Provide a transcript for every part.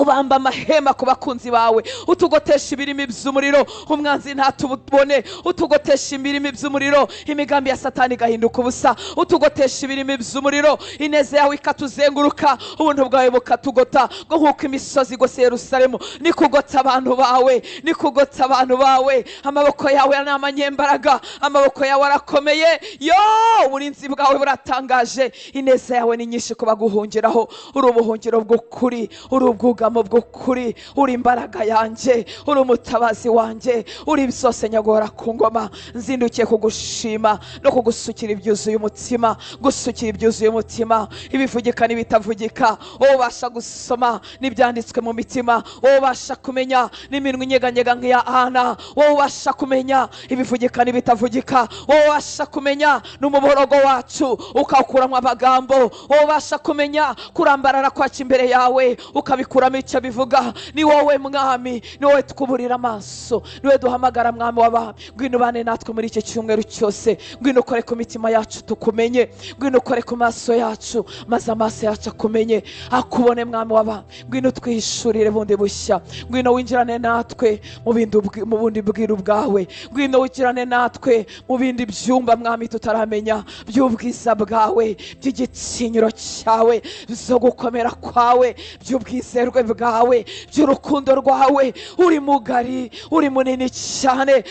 Ubamba amahema ku bakunzi bawe, utugotesha ibirimi by'umuriro, umwanzi ntatubone. Utugotesha ibirimi by'umuriro, imigambi ya Satani igahinduka ubusa. Utugotesha ibirimi by'umuriro, ineza yawe ikatuzenguruka, ubuntu bwawe bukatugota. Ngo nk'uko imisozi igose Yerusalemu, nikugota abantu bawe, nikugota abantu bawe. Amaboko yawe ni amanyembaraga, amaboko yawe arakomeye. Yo, uburinzi bwawe buratangaje, ineza yawe ni nyinshi ku baguhungiraho. Uri ubuhungiro bw'ukuri, uri ubwugamo bw'ukuri, uri imbaraga yanjye, uri umutabazi wanjye, uri byose nyagora ku ngoma. Nzindukiye kugushima no kugusukira ibyuzuye umutima, gusukira ibyuzuye umutima, ibivugika n'ibitavugika. Wowe ubasha gusoma n'ibyanditswe mu mitima, wowe ubasha kumenya n'iminwa inyeganyega nk'iya Ana, wowe ubasha kumenya ibivugika n'ibitavugika, wowe ubasha kumenya n'umuborogo wacu ukawukuramo amagambo, wowe ubasha kumenya kurambarara kwacu imbere yawe ukabikuramo icyo bivuga. Ni wowe Mwami, ni wowe twuburira amaso, ni wowe duhamagara Mwami w'abami. Ngwino ubane natwe muri iki cyumweru cyose, ngwino ukore ku mitima yacu tukumenye, ngwino ukore ku maso yacu maze amaso yacu akumenye, akubone Mwami w'abami. Ngwino twihishurire bundi bushya, ngwino winjirane natwe mu bundi bwiru bwawe, ngwino winjirane natwe mu bindi byumba Mwami tutaramenya by'ubwiza bwawe, by'igitinyiro cyawe, zo gukomera kwawe, by'ubwizerwe bwawe, by'urukundo rwawe. Uri mugari, uri munini cyane,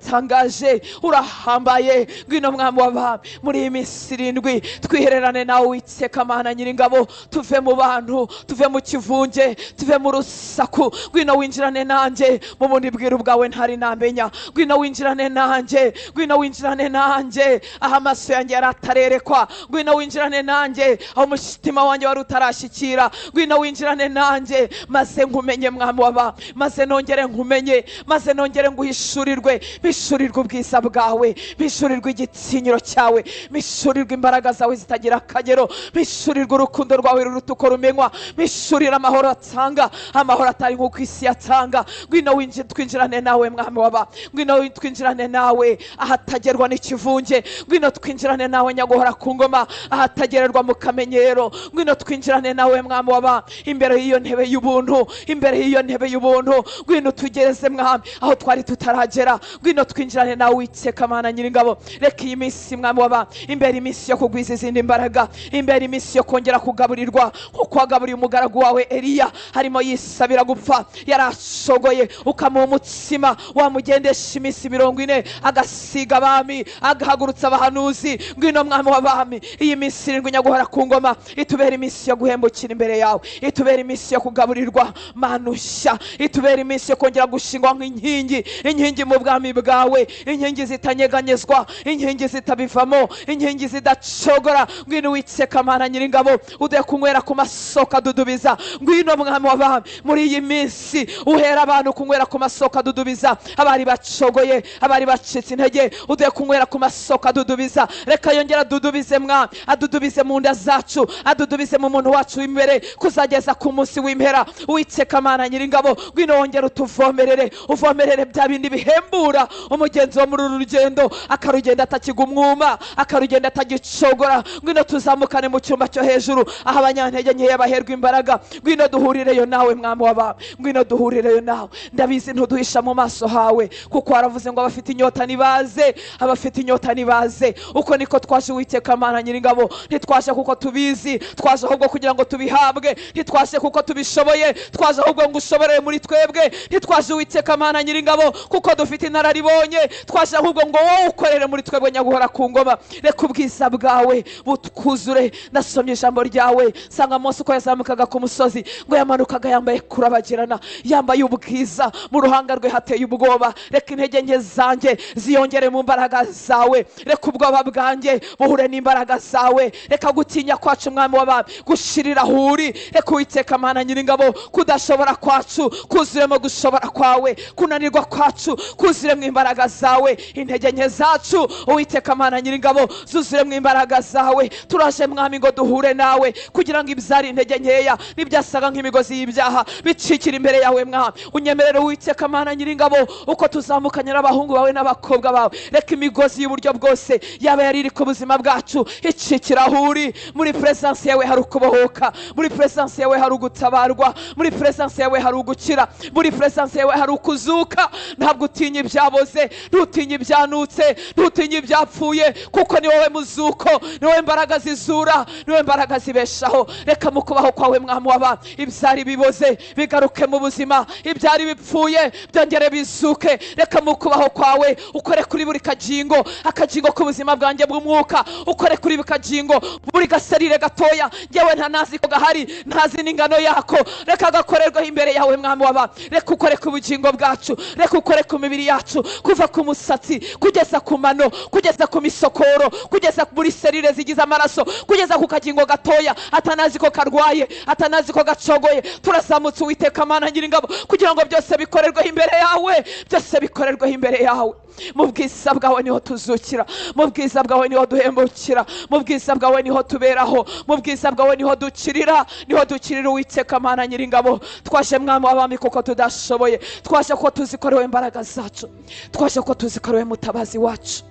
uratangaje, urahambaye. Ngwino Mwami w'abami, muri iyi minsi irindwi twihererane nawe Uwiteka Mana Nyiringabo, tuve mu bantu, tuve mu kivunge, tuve mu rusaku. Ngwino winjirane nanjye mu bundi bwiru bwawe ntari namenya. Ngwino winjirane nanjye, ngwino winjirane nanjye aho amaso yanjye yari atarerekwa. Ngwino winjirane nanjye aho umutima wanjye wari utarashyikira. Ngwino winjirane nanjye maze nkumenye Mwami w'abami, maze nongere nkumenye, maze nongere nguhishurirwe, bishurirwe ubwiza bwawe, bishurirwe igitinyiro cyawe, bishurirwe imbaraga zawe zitagira akagero, bishurirwe urukundo rwawe ruruta uko rumenywa, bishurira amahoro atanga, amahoro atari nk'uko isi yatanga. Ngwino twinjirane nawe Mwami w'abami, ngwino twinjirane nawe ahatagerwa n'ikivunge, ngwino twinjirane nawe nyaguhora ku ngoma ahatagererwa mu kamenyero. Ngwino twinjirane nawe Mwami w'abami imbere y'iyo ntebe y'ubuntu, imbere y'iyo ntebe y'ubuntu. Ngwino tugereze Mwami aho twari tutaragera. Ngwino twinjirane nawe Uwiteka Mana Nyiringabo. Reka iyi minsi Mwami w'abami imbere iminsi yo kugwiza izindi mbaraga, imbere iminsi yo kongera kugaburirwa nkuko wagaburiye umugaragu wawe Eliya harimo yisabira gupfa, yarashogoye ukamuha umutsima wamugendesha iminsi 40, agasiga abami, agahagurutsa abahanuzi. Ngwino Mwami w'abami, iyi minsi irindwi nyaguhora ku ngoma itubera iminsi yo guhembukira imbere yawe, itubera iminsi yo kugaburirwa manushya, itubera iminsi yo kongera gushingwa nk'inkingi, inkingi mu bwami bwawe, inkingi zitanyeganyezwa, inkingi zitabivamo, inkingi zidacogora. Ngwino Uwiteka Mana Nyiringabo, ude kunywera ku masoko adudubiza. Ngwino Mwami w'abami, muri iyi minsi uhera abantu kunywera ku masoko adudubiza, abari bacogoye, abari bacitse intege, ude kunywera ku masoko adudubiza. Reka yongera adudubize Mwami, adudubize mu nda zacu, adudubize mu muntu wacu w'imbere kuzageza ku munsi w'impera. Uwiteka Mana Nyiringabo, ngwino wongere utuvomerere, uvomerere bya bindi bihembura umugenzi wo muri uru rugendo, akarugenda atakigwa umwuma, akarugenda atagicogora. Ngwino tuzamukane mu cyumba cyo hejuru aho abanyantege nkeya baherwa imbaraga. Ngwino duhurireyo nawe Mwami w'abami, ngwino duhurireyo nawe. Ndabizi ntuduhisha mu maso hawe, kuko waravuze ngo abafite inyota nibaze, abafite inyota nibaze. Uko niko twaje Uwiteka Mana Nyiringabo, ntitwaje kuko tubizi, twaje ahubwo kugira ngo tubihabwe, ntitwaje kuko tubishoboye, twaje ahubwo ngo ushoborere muri twebwe. Ntitwaje Uwiteka Mana Nyiringabo kuko dufite inararibonye, twaje ahubwo ngo wowe ukorere muri twebwe nyaguhora ku ngoma. Reka ubwiza bwawe butwuzure. Nasomye ijambo ryawe nsanga Mose uko yazamukaga ku musozi ngo yamanukaga yambaye kurabagirana, yambaye ubwiza, mu ruhanga rwe hateye ubwoba. Reka intege nke zanjye ziyongere mu mbaraga zawe, reka ubwoba bwanjye buhure n'imbaraga zawe. Reka gutinya kwacu Mwami w'abami gushirira aho uri. Reka Uwiteka Mana Nyiringabo kudashobora kwacu kuzuremo gushobora kwawe, kunanirwa kwacu kuzuremo imbaraga zawe, intege nke zacu Uwiteka Mana Nyiringabo zuzuremo imbaraga zawe. Turaje Mwami ngo duhure nawe kugira ngo ibyari intege nkeya n'ibyasaga nk'imigozi y'ibyaha bicikira imbere yawe Mwami. Unyemerere Uwiteka Mana Nyiringabo uko tuzamukanye n'abahungu bawe n'abakobwa bawe, reka imigozi y'uburyo bwose yaba yari iri ku buzima bwacu icikira aho uri. Muri presence yawe hari ukubohoka, muri presence yawe hari ugutabarwa. ukubohorwa, muri presence yawe hari ugukira, muri presence yawe hari ukuzuka. Ntabwo utinya ibyaboze, ntutinya ibyanutse, ntutinya ibyapfuye, kuko ni wowe muzuko, ni wowe mbaraga zizura, ni wowe mbaraga zibeshaho. Reka mu kubaho kwawe mwami w'abami, ibyari biboze bigaruke mu buzima, ibyari bipfuye byongere bizuke. Reka mu kubaho kwawe ukore kuri buri kagingo, akagingo k'ubuzima bwanjye bw'umwuka, ukore kuri buri kagingo, buri gaserire gatoya ngewe ntanazi ko gahari, ntazi n'ingano yako. Reka gakorerweho imbere yawe mwami w'abami. Reka ukore ku bugingo bwacu, reka ukore ku mibiri yacu, kuva ku musatsi kugeza ku mano, kugeza ku misokoro, kugeza muri serire zigize amaraso, kugeza ku kagingo gatoya atanazi ko karwaye, atanazi ko gacogoye. Turazamutse Uwiteka Mana Nyiringabo, kugira ngo byose bikorerweho imbere yawe, byose bikorerweho imbere yawe. Mu bwiza bwawe niho tuzukira, mu bwiza bwawe niho duhembukira, mu bwiza bwawe niho tuberaho, mu bwiza bwawe niho dukirira, niho dukirira Uwiteka Mana Nyiringabo. Twaje mwami w'abami kuko tudashoboye, twaje ko tuzikorewe imbaraga zacu, twaje ko tuzikorewe mutabazi wacu.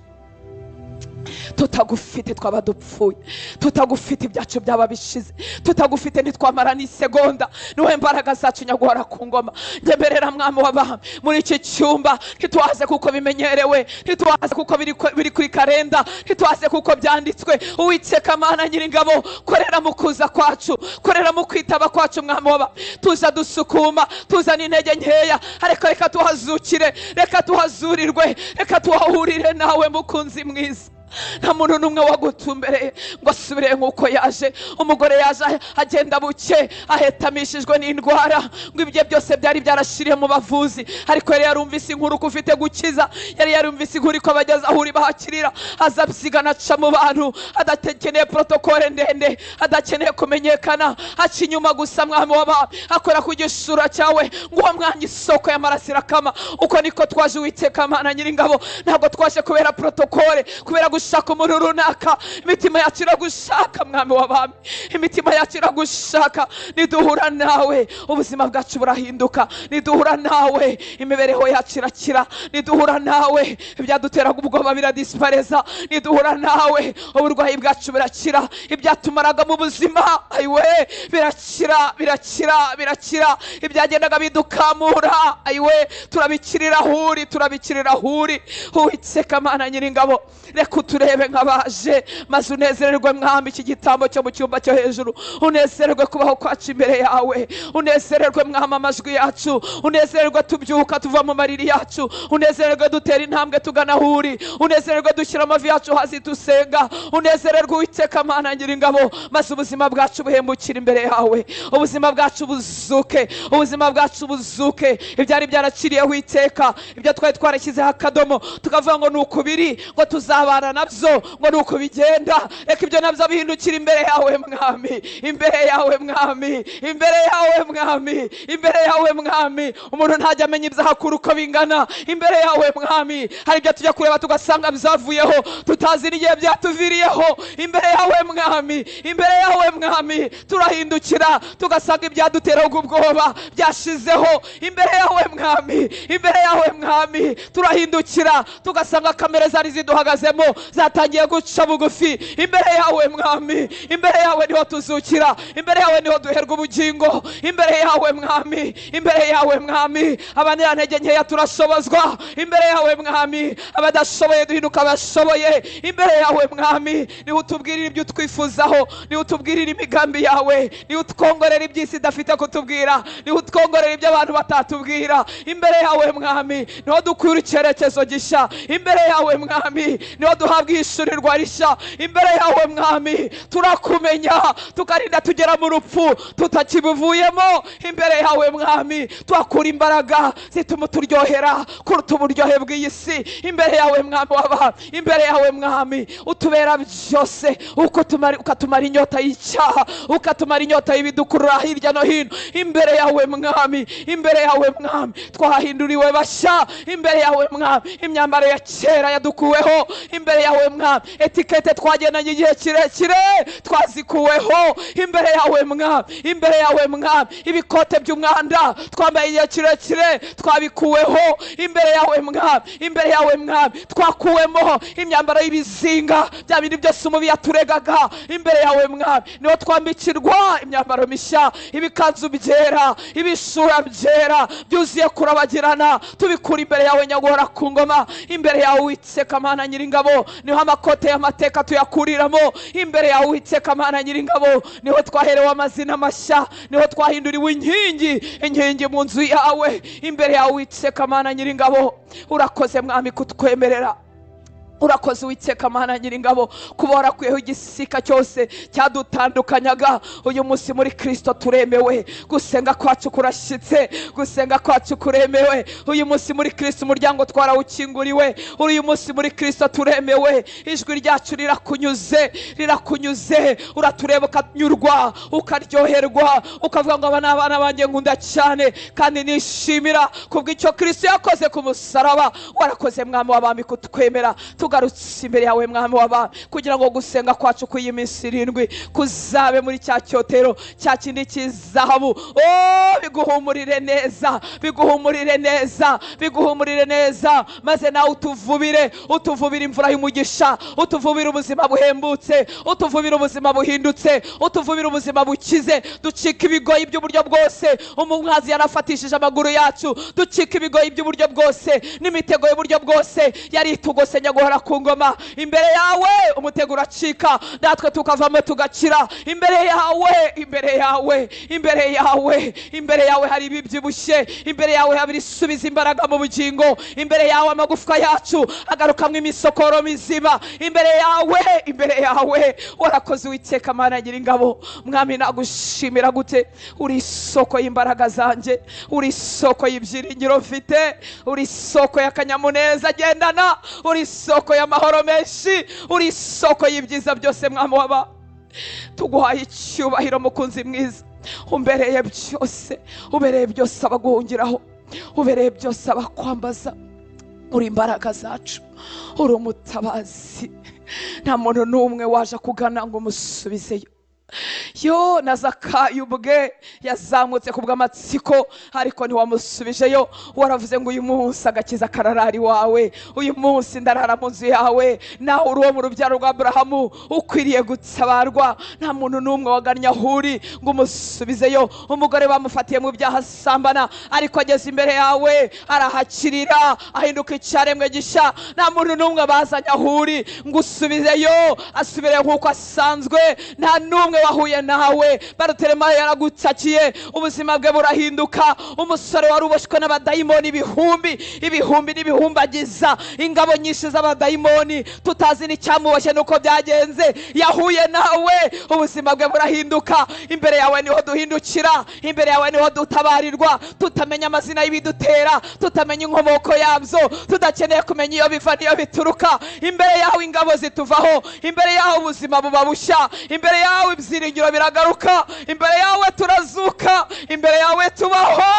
Tutagufite twaba dupfuye, tutagufite ibyacu byaba bishize, tutagufite ntitwamara n'isegonda. Niwe mbaraga zacu nyaguhora ku ngoma. Ngemerera mwami w'abami, muri iki cyumba ntitwaze kuko bimenyerewe, ntitwaze kuko biri kuri karenda, ntitwaze kuko byanditswe. Uwiteka Mana Nyiringabo, korera mu kuza kwacu, korera mu kwitaba kwacu mwami w'abami. Tuza dusukuma, tuzana intege nkeya, ariko reka tuhazukire, reka tuhazurirwe, reka tuhahurire nawe mukunzi mwiza. Nta muntu n'umwe wagutumbereye ngo asubire nk'uko yaje. Umugore yaje agenda buke, ahetamishijwe n'indwara, ngo ibye byose byari byarashiriye mu bavuzi, ariko yari yarumvise inkuru ko ufite gukiza, yari yarumvise inkuru ko abageze aho uri bahakirira. Aza abyigana aca mu bantu, adakeneye protokole ndende, adakeneye kumenyekana, aca inyuma gusa mwami w'abami, akora ku gishura cyawe, ngo uwo mwanya isoko y'amaraso irakama. Uko niko twaje Uwiteka Mana Nyiringabo, ntabwo twaje kubera protokole, kubera gushaka umuntu runaka. Imitima yacu iragushaka mwami w'abami, imitima yacu iragushaka. Niduhura nawe ubuzima bwacu burahinduka, niduhura nawe imibereho yacu irakira, niduhura nawe ibyaduteraga ubwoba biradisipareza, niduhura nawe uburwayi bwacu burakira, ibyatumaraga mu buzima ayiwe birakira, birakira, birakira, ibyagendaga bidukamura ayiwe turabikirira huri, turabikirira huri. Uwiteka Mana Nyiringabo, reka turebe nk'abaje, maze unezererwe mwami iki gitambo cyo mu cyumba cyo hejuru, unezererwe kubaho kwacu imbere yawe, unezererwe mwami amajwi yacu, unezererwe tubyuka tuva mu mariri yacu, unezererwe dutera intambwe tugana huri, unezererwe dushyira amavi yacu hasi dusenga, unezererwe Uwiteka Mana Nyiringabo, maze ubuzima bwacu buhembukire imbere yawe, ubuzima bwacu buzuke, ubuzima bwacu buzuke. Ibyari byaraciriyeho iteka, ibyo twari twarashyizeho akadomo tukavuga ngo ni ukubiri, ngo tuzabana nabyo, ngo nuko bigenda, reka ibyo nabyo bihindukira imbere yawe mwami, imbere yawe mwami, imbere yawe mwami, imbere yawe mwami. Umuntu ntajya amenya ibyahakura uko bingana imbere yawe mwami. Hari ibyo tujya kureba tugasanga byavuyeho, tutazi n'igihe byatuviriyeho. Imbere yawe mwami, imbere yawe mwami, turahindukira tugasanga ibyaduteraga ubwoba byashizeho. Imbere yawe mwami, imbere yawe mwami, turahindukira tugasanga kamere zari ziduhagazemo zatangiye guca bugufi. Imbere yawe mwami, imbere yawe niho tuzukira, imbere yawe niho duherwa ubugingo. Imbere yawe mwami, imbere yawe mwami, abanyantege nkeya turashobozwa. Imbere yawe mwami, abadashoboye duhinduka abashoboye. Imbere yawe mwami, niho utubwirira ibyo utwifuzaho, niho utubwirira imigambi yawe, niho utwongorera iby'isi idafite kutubwira, niho utwongorera ibyo abantu batatubwira. Imbere yawe mwami, niho dukura icyerekezo gishya. Imbere yawe mwami, niho duhabwa ishurirwa rishya. Imbere yawe mwami, turakumenya tukarinda tugera mu rupfu tutakibuvuyemo. Imbere yawe mwami, twakura imbaraga zituma turyohera kuruta uburyohe bw'iyi si. Imbere yawe mwami w'abami, imbere yawe mwami, utubera byose, ukatumara inyota y'icyaha, ukatumara inyota y'ibidukurura hirya no hino. Imbere yawe mwami, imbere yawe mwami, twahinduriwe bashya. Imbere yawe mwami, imyambaro ya kera yadukuweho. Imbere Imbere yawe mwami, etikete twagendanye igihe kirekire twazikuweho. Imbere yawe mwami, imbere yawe mwami, ibikote by'umwanda twambaye igihe kirekire twabikuweho. Imbere yawe mwami, imbere yawe mwami, twakuwemo imyambaro y'ibizinga bya bindi byose umubi yaturegaga. Imbere yawe mwami niho twambikirwa imyambaro mishya, ibikanzu byera, ibishura byera byuzuye kurabagirana, tubikura imbere yawe nyaguhora ku ngoma. Imbere yawe Uwiteka Mana Nyiringabo niho amakote y'amateka tuyakuriramo. Imbere yawe Uwiteka Mana Nyiringabo niho twaherewe amazina mashya, niho twahinduriwe inkingi, inkingi mu nzu yawe. Imbere yawe Uwiteka Mana Nyiringabo, urakoze mwami kutwemerera. Urakoze Uwiteka Mana Nyiringabo kuba warakuyeho igisika cyose cyadutandukanyaga. Uyu munsi muri Kristo turemewe, gusenga kwacu kurashyitse, gusenga kwacu kuremewe. Uyu munsi muri Kristo umuryango twarawukinguriwe. Uyu munsi muri Kristo turemewe, ijwi ryacu rirakunyuze, rirakunyuze. Uratureba ukanyurwa, ukaryoherwa, ukavuga ngo aba ni abana banjye nkunda cyane kandi nishimira kubw'icyo Kristo yakoze ku musaraba. Warakoze mwami w'abami kutwemera. Tugarutse imbere yawe mwami w'abami kugira ngo gusenga kwacu kw'iyi minsi 7 kuzabe muri cya cyotero cya kindi cy'izahabu. Oh, biguhumurire neza, biguhumurire neza, biguhumurire neza, maze nawe utuvubire, utuvubire imvura y'umugisha, utuvubire ubuzima buhembutse, utuvubire ubuzima buhindutse, utuvubire ubuzima bukize. Ducika ibigoyi by'uburyo bwose umwanzi yarafatishije amaguru yacu, ducika ibigoyi by'uburyo bwose n'imitego y'uburyo bwose yari itugose nyaguhora ku ngoma. Imbere yawe umutego uracika, natwe tukavamo tugakira. Imbere yawe, imbere yawe, imbere yawe, imbere yawe hari ibibyibushye, imbere yawe hari ibisubiza imbaraga mu bugingo, imbere yawe amagufwa yacu agarukamwo imisokoro mizima. Imbere yawe, imbere yawe warakoze Uwiteka Mana Nyiringabo. Mwami nagushimira gute? Uri isoko y'imbaraga zanjye, uri isoko y'ibyiringiro mfite, uri isoko y'akanyamuneza agendana, uri isoko y'amahoro menshi, uri isoko y'ibyiza byose. Mwami waba tuguhaye icyubahiro mukunzi mwiza, umbereye byose, ubereye byose abaguhungiraho, ubereye byose abakwambaza. Uri imbaraga zacu, uri umutabazi, nta muntu n'umwe waje kugana ngo umusubizeyo. Yo na Zakayo ubwe yazamutse kubw'amatsiko ariko ntiwamusubijeyo. Waravuze ngo uyu munsi agakiza kararari wawe, uyu munsi ndarara mu nzu yawe, nawe uri uwo mu rubyaro rwa Aburahamu ukwiriye gutabarwa. Nta muntu n'umwe wagannye aho uri ngo umusubizeyo. Umugore bamufatiye mu byaha asambana, ariko ageze imbere yawe arahakirira, ahinduka icyaremwe gishya. Nta muntu n'umwe bazanye aho uri ngo usubizeyo, asubire nk'uko asanzwe. Nta n'umwe wahuye nawe. Baruteremayo yaragutakiye, ubuzima bwe burahinduka. Umusore wari uboshwe n'abadayimoni ibihumbi, ibihumbi n'ibihumbagiza, ingabo nyinshi z'abadayimoni tutazi n'icyamuboshye nuko byagenze, yahuye nawe ubuzima bwe burahinduka. Imbere yawe niho duhindukira, imbere yawe niho dutabarirwa, tutamenya amazina y'ibidutera, tutamenya inkomoko yabyo, tudakeneye kumenya iyo biva n'iyo bituruka. Imbere yawe ingabo zituvaho, imbere yawe ubuzima buba bushya, imbere yawe ibyiringiro biragaruka, imbere yawe turazuka, imbere yawe tubaho.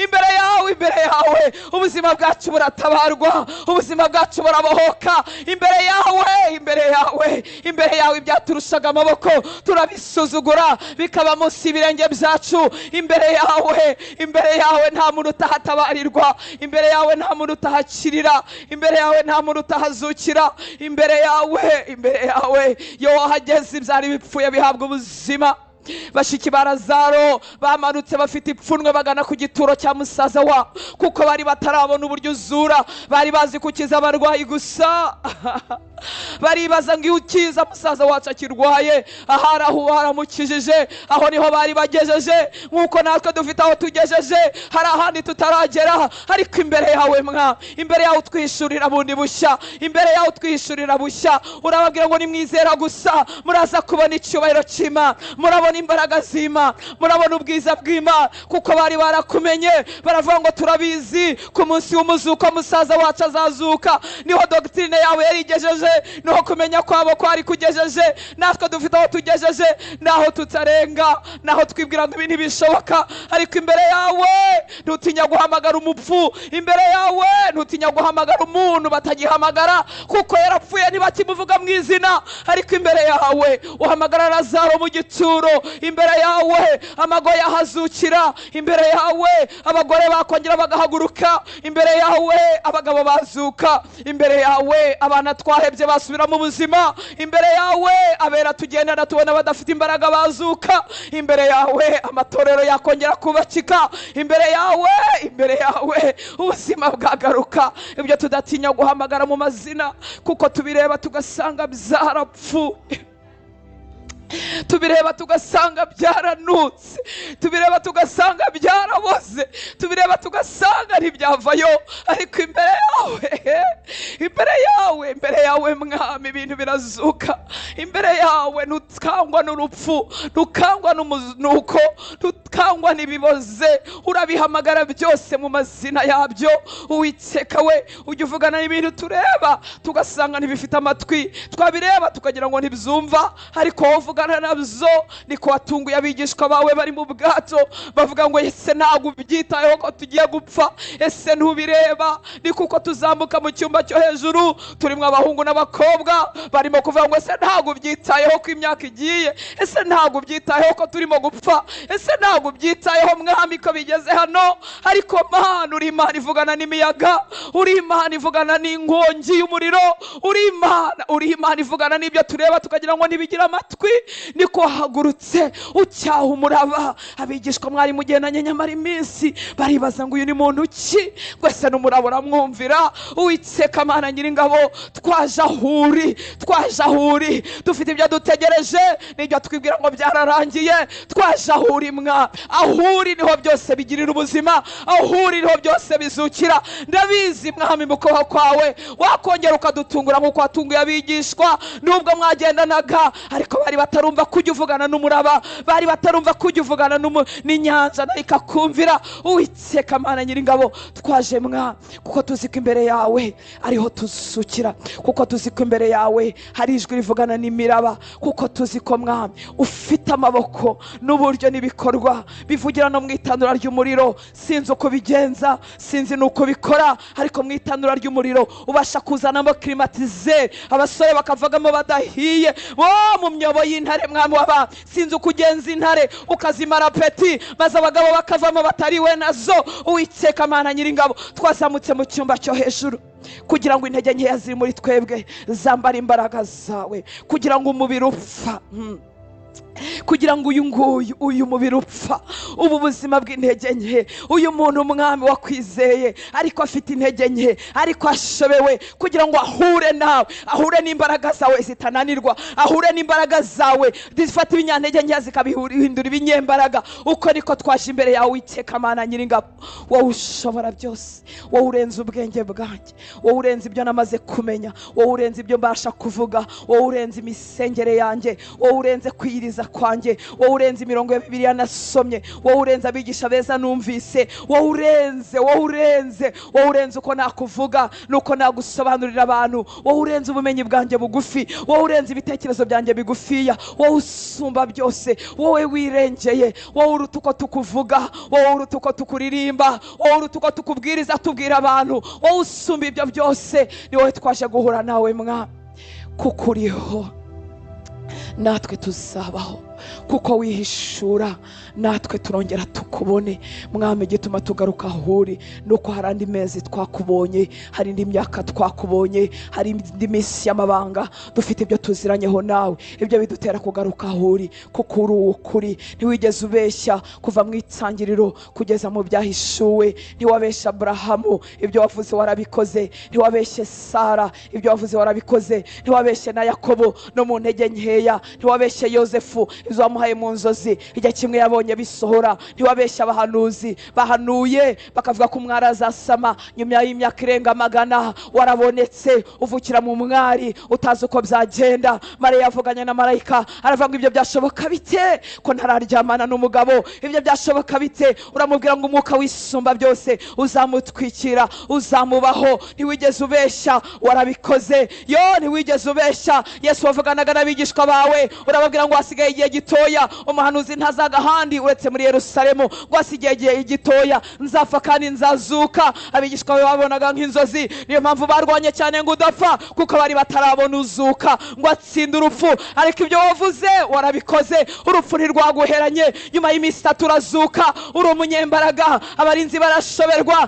Imbere yawe, imbere yawe ubuzima bwacu buratabarwa, ubuzima bwacu burabohoka. Imbere yawe, imbere yawe, imbere yawe ibyaturushaga amaboko turabisuzugura bikaba munsi y'ibirenge byacu. Imbere yawe, imbere yawe nta muntu utahatabarirwa, imbere yawe nta muntu utahakirira, imbere yawe nta muntu utahazukira. Imbere yawe, imbere yawe yo wahageze ibyari bipfuye bihabwa ubuzima. Bashiki ba Lazaro bamanutse bafite ipfunwe bagana ku gituro cya musaza wa, kuko bari batarabona uburyo uzura, bari bazi kukiza abarwayi gusa. Baribaza ngo iyo ukiza musaza wacu akirwaye, ahari aho haramukijije, aho niho bari bagejeje. Nk'uko natwe dufite aho tugejeje, hari ahandi tutaragera, ariko imbere yawe mwa, imbere yawe utwishurira bundi bushya, imbere yawe utwishurira bushya. Urababwira ngo nimwizera gusa muraza kubona icyubahiro cy'Imana, murabona imbaraga z'Imana, murabona ubwiza bw'Imana, kuko bari barakumenye. Baravuga ngo turabizi ku munsi w'umuzuko musaza wacu azazuka. Niho doctrine yawe yarigejeje. Niho kumenya kwabo kwari kugejeje, natwe dufite aho tugejeje, naho tutarenga, naho twibwira ngo ibi ntibishoboka. Ariko imbere yawe ntutinya guhamagara umupfu, imbere yawe ntutinya guhamagara umuntu batagihamagara kuko yarapfuye ntibakimuvuga mu izina. Ariko imbere yawe uhamagara Lazaro mu gituro, imbere yawe amagoye ahazukira, imbere yawe abagore bakongera bagahaguruka, imbere yawe abagabo bazuka, imbere yawe abana twahebye basubira mu buzima, imbere yawe abera tugendana tubona badafite imbaraga bazuka, imbere yawe amatorero yakongera kubakika, imbere yawe, imbere yawe ubuzima bwagaruka. Ibyo tudatinya guhamagara mu mazina kuko tubireba tugasanga byarapfuye, tubireba tugasanga byaranutse, tubireba tugasanga byaraboze, tubireba tugasanga ntibyavayo. Ariko imbere yawe, imbere yawe, imbere yawe mwami, ibintu birazuka. Imbere yawe ntukangwa n'urupfu, ntukangwa n'umunuko, ntukangwa n'ibiboze, urabihamagara byose mu mazina yabyo. Uwiteka we, ujya uvugana n'ibintu tureba tugasanga ntibifite amatwi, twabireba tukagira ngo ntibyumva, ariko wowe uvugana nabyo. Niko watunguye abigishwa bawe bari mu bwato bavuga ngo ese ntabwo ubyitayeho ko tugiye gupfa, ese ntubireba? Ni kuko tuzamuka mu cyumba cyo hejuru turimo abahungu n'abakobwa barimo kuvuga ngo ese ntabwo ubyitayeho ko imyaka igiye, ese ntabwo ubyitayeho ko turimo gupfa, ese ntabwo ubyitayeho mwami ko bigeze hano? Ariko Mana, uri Imana ivugana n'imiyaga, uri Imana ivugana n'inkongi y'umuriro, uri Imana, uri Imana ivugana n'ibyo tureba tukagira ngo ntibigira amatwi. Niko wahagurutse ucyaha umuraba. Abigishwa mwari mugendanye nyamara iminsi baribaza ngo uyu ni muntu ki, gwese n'umuraba uramwumvira. Uwiteka Mana nyiringabo, twaje aho uri, twaje aho uri, dufite ibyo dutegereje n'ibyo twibwira ngo byararangiye. Twaje aho uri mwa, aho uri niho byose bigirira ubuzima, aho uri niho byose bizukira. Ndabizi mwami mu kuboko kwawe wakongera ukadutungura nk'uko watunguye abigishwa, nubwo mwagendanaga ariko bari batarumva kujya uvugana n'umuraba, bari batarumva kujya uvugana n'inyanja nayo ikakumvira. Uwiteka Mana nyiringabo, twaje mwa kuko tuzi ko imbere yawe ariho tuzukira, kuko tuzi ko imbere yawe hari ijwi rivugana n'imiraba, kuko tuzi ko mwami ufite amaboko n'uburyo n'ibikorwa bivugira no mu itanura ry'umuriro. Sinzi uko bigenza, sinzi n'uko bikora, ariko mu itanura ry'umuriro ubasha kuzanamo climatiseur, abasore bakavagamo badahiye bo mu myobo y'intare. Mwami waba, sinzi uko ugenza intare ukazimara peti, maze abagabo bakavamo batariwe nazo. Uwiteka Mana nyiringabo, twazamutse mu cyumba cyo hejuru kugira ngo intege nkeya ziri muri twebwe zambare imbaraga zawe, kugira ngo umubiri upfa, kugira ngo uyu nguyu, uyu mubiri upfa, ubu buzima bw'intege nke, uyu muntu umwami wakwizeye ariko afite intege nke, ariko ashobewe, kugira ngo ahure nawe, ahure n'imbaraga zawe zitananirwa, ahure n'imbaraga zawe zifata ibinyantege nke zikabihindura ibinyembaraga. Uko niko twaje imbere yawe Uwiteka Mana nyiringabo, wowe ushobora byose, wowe urenze ubwenge bwanjye, wowe urenze ibyo namaze kumenya, wowe urenze ibyo mbasha kuvuga, wowe urenze imisengere yanjye, wowe urenze kwiyiriza kwanjye, wowe urenze imirongo ya Bibiliya nasomye, wowe urenze abigisha beza numvise, wowe urenze, wowe urenze, wowe urenze uko nakuvuga nuko nagusobanurira abantu, wowe urenze ubumenyi bwanjye bugufi, wowe urenze ibitekerezo byanjye bigufiya, wowe usumba byose, wowe wirengeye, wowe uruta uko tukuvuga, wowe uruta uko tukuririmba, wowe uruta uko tukubwiriza tubwira abantu, wowe usumba ibyo byose, ni wowe twaje guhura nawe mwa, kuko uriho natwe tuzabaho, kuko wihishura natwe turongera tukubone. Mwami, gituma tugaruka aho uri nuko hari andi mezi twakubonye, hari indi myaka twakubonye, hari indi minsi y'amabanga dufite ibyo tuziranyeho nawe, ibyo bidutera kugaruka aho uri, kuko uri ukuri. Ntiwigeze ubeshya kuva mu itangiriro kugeza mu byahishuwe. Ntiwabeshya Aburahamu, ibyo wavuze warabikoze. Ntiwabeshye Sara, ibyo wavuze warabikoze. Ntiwabeshye na Yakobo no mu ntege nkeya. Ntiwabeshye Yosefu, Ibyo wamuhaye mu nzozi igihe kimwe yabonye bisohora. Ntiwabeshya abahanuzi bahanuye bakavuga ko umwari azasama nyuma y'imyaka irenga 100. Warabonetse uvukira mu mwari utazi uko byagenda. Mariya yavuganye na marayika aravuga ngo ibyo byashoboka bite ko ntararyamana n'umugabo? Ibyo byashoboka bite? Uramubwira ngo umwuka wisumba byose uzamutwikira, uzamubaho. Ntiwigeze ubeshya, warabikoze. Yo, ntiwigeze ubeshya. Yesu wavuganaga n'abigishwa bawe urababwira ngo hasigaye igihe gitoya, umuhanuzi ntazaga ahandi uretse muri Yerusalemu, ngo hasigaye igihe gitoya nzapfa kandi nzazuka. Abigishwa bawe babonaga nk'inzozi, niyo mpamvu barwanye cyane ngo udapfa, kuko bari batarabona uzuka ngo atsinde urupfu. Ariko ibyo wavuze warabikoze, urupfu ntirwaguheranye. Nyuma y'iminsi 3 urazuka, uri umunyembaraga. Abarinzi barashoberwa,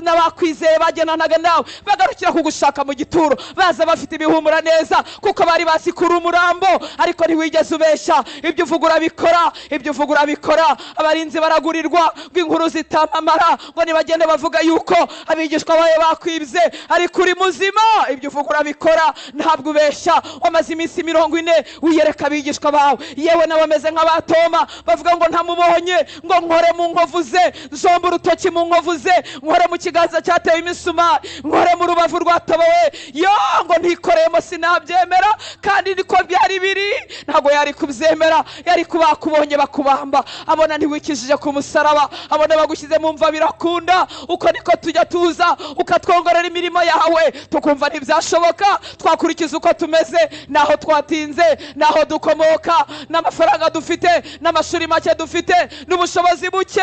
n'abakwizeye bagendanaga nawe bagarukira kugushaka mu gituro, baza bafite ibihumura neza kuko bari bazi kuri umurambo. Ariko ntiwigeze ubeshya, ibyo uvuga urabikora, ibyo uvuga urabikora. Abarinzi baragurirwa ngo inkuru zitamamara, ngo nibagende bavuga yuko abigishwa bawe bakwibye, ariko uri muzima, ibyo uvuga urabikora, ntabwo ubeshya. Wamaze iminsi 40 wiyereka abigishwa bawe, yewe n'abameze nk'abatoma bavuga ngo ntamubonye, ngo nkore mu nkovu ze, nzombe urutoki mu nkovu ze, nkore mu kiganza cyatewe imisumari, nkore mu rubavu rwatobowe. Yo, ngo ntikoreyemo sinabyemera, kandi niko byari biri. Ntabwo yari kubyemera, yari kubakubonye bakubamba, abona ntiwikijije ku musaraba, abona bagushyize mu mva birakunda. Uko niko tujya tuza ukatwongorera imirimo yawe, tukumva ntibyashoboka. Twakurikiza uko tumeze, naho twatinze, naho dukomoka, n'amafaranga dufite, n'amashuri make dufite, n'ubushobozi buke,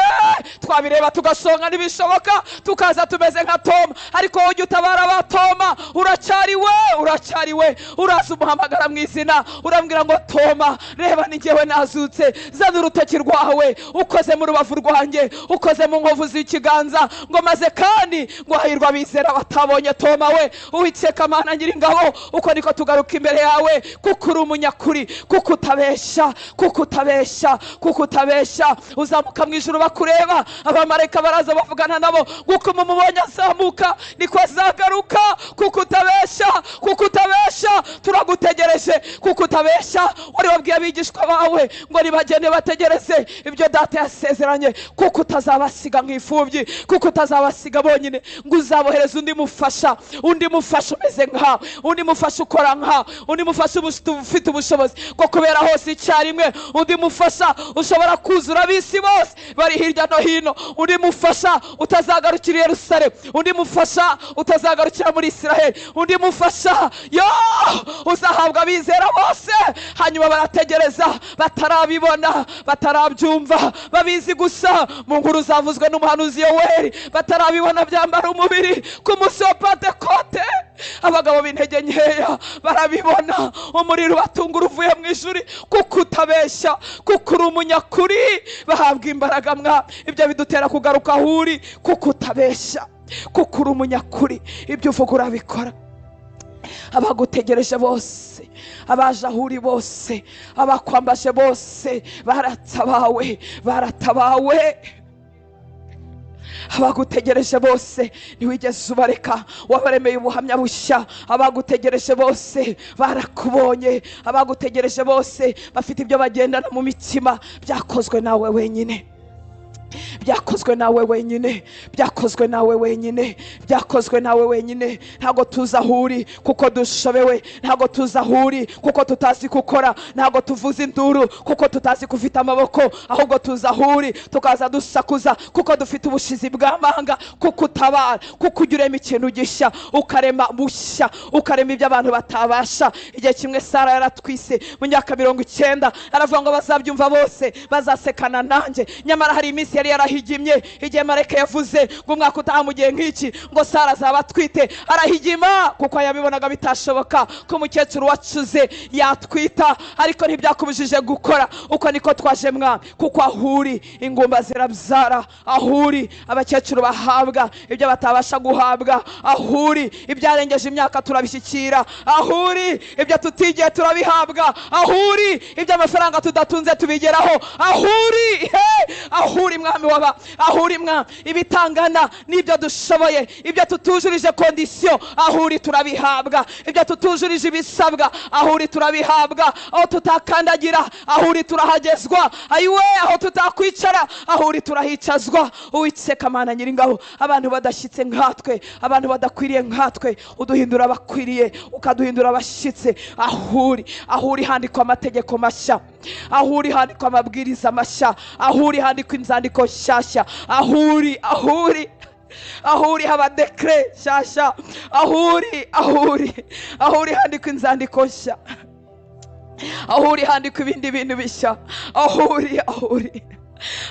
twabireba tugasonga ntibishoboka, tukaza tumeze nka Toma. Ariko wowe ujya utabara ba Toma, uracyari we, uracyari we. Uraza umuhamagara mu izina, urambwira ngo Toma, reba ni njyewe nazutse, zana urutoki rwawe ukoze mu rubavu rwanjye, ukoze mu nkovu z'ikiganza, ngo maze kandi ngo hahirwa abizera batabonye. Toma we, Uwiteka Mana Nyiringabo, uko niko tugaruka imbere yawe, kuko uri umunyakuri, kuko utabeshya, kuko utabeshya, kuko utabeshya. Uzamuka mu ijuru bakureba, abamarayika baraza bavugana nabo, kuko mumubonye azamuka niko azagaruka. Kuko utabeshya, kuko utabeshya, turagutegereje, kuko utabeshya. Wari wabwiye abigishwa bawe ngo nibagende bategereze ibyo data yasezeranye, kuko utazabasiga nk'imfubyi, kuko utazabasiga bonyine, ngo uzabohereza undi mufasha, undi mufasha umeze nkawe, undi mufasha ukora nkawe, undi mufasha ufite ubushobozi bwo kubera hose icyarimwe, undi mufasha ushobora kuzura ab'isi bose bari hirya no hino, undi mufasha utazagarukira i Yerusalemu, undi mufasha utazagarukira muri Israheli, undi mufasha yo uzahabwa abizera bose. Hanyuma barategereza, batarabibona, batarabyumva, babizi gusa mu nkuru zavuzwe n'umuhanuzi Yoweri, batarabibona byambara umubiri. Ku munsi wa Pentekote abagabo b'intege nkeya barabibona, umuriro ubatungura uvuye mu ijuru, kuko utabeshya, kuko uri umunyakuri, bahabwa imbaraga. Mwa ibyo bidutera kugaruka aho uri, kuko utabeshya, kuko uri umunyakuri, ibyo uvuga urabikora. Abagutegereje bose, abaje aho uri bose, abakwambaje bose, baratabawe, baratabawe. Abagutegereje bose ntiwigeze ubareka, wabaremeye ubuhamya bushya. Abagutegereje bose barakubonye, abagutegereje bose bafite ibyo bagendana mu mitima, byakozwe nawe wenyine, byakozwe nawe wenyine, byakozwe nawe wenyine, byakozwe nawe wenyine. Ntabwo tuzi aho uri kuko dushobewe, ntabwo tuzi aho uri kuko tutazi gukora, ntabwo tuvuza induru kuko tutazi kufite amaboko, ahubwo tuzi aho uri tukaza dusakuza kuko dufite ubushizi bw'amanga, kuko utabara, kuko ujya urema ikintu gishya, ukarema bushya, ukarema ibyo abantu batabasha. Igihe kimwe Sara yaratwise mu myaka 90, aravuga ngo bazabyumva bose bazasekana nanjye. Nyamara hari iminsi yari yarahigimye, igihe marayika yavuze ngo umwaka utaha mu gihe nk'iki ngo Sara azaba atwite, arahigima kuko yabibonaga bitashoboka ko umukecuru wacuze yatwita, ariko ntibyakubujije gukora. Uko niko twaje mwami, kuko aho uri ingumba zirabyara, aho uri abakecuru bahabwa ibyo batabasha guhabwa, aho uri ibyarengeje imyaka turabishyikira, aho uri ibyo tutigiye turabihabwa, aho uri ibyo amafaranga tudatunze tubigeraho, aho uri, aho uri mwami. mwami waba aho uri mwami, ibitangana n'ibyo dushoboye, ibyo tutujurije condition aho uri turabihabwa, ibyo tutujurije ibisabwa aho uri turabihabwa, aho tutakandagira aho uri turahagezwa, ayiwe aho tutakwicara aho uri turahicazwa. Uwiteka Mana Nyiringabo, abantu badashyitse nkatwe, abantu badakwiriye nkatwe, uduhindura abakwiriye, ukaduhindura abashyitse. Aho uri, aho uri handikwa amategeko mashya, aho uri handikwa amabwiriza mashya, aho uri handikwa inzandiko nshyashya, aho uri, aho uri, aho uri haba dekre nshyashya, aho uri, aho uri, aho uri handikwa inzandiko nshya, aho uri handikwa ibindi bintu bishya, aho uri, aho uri,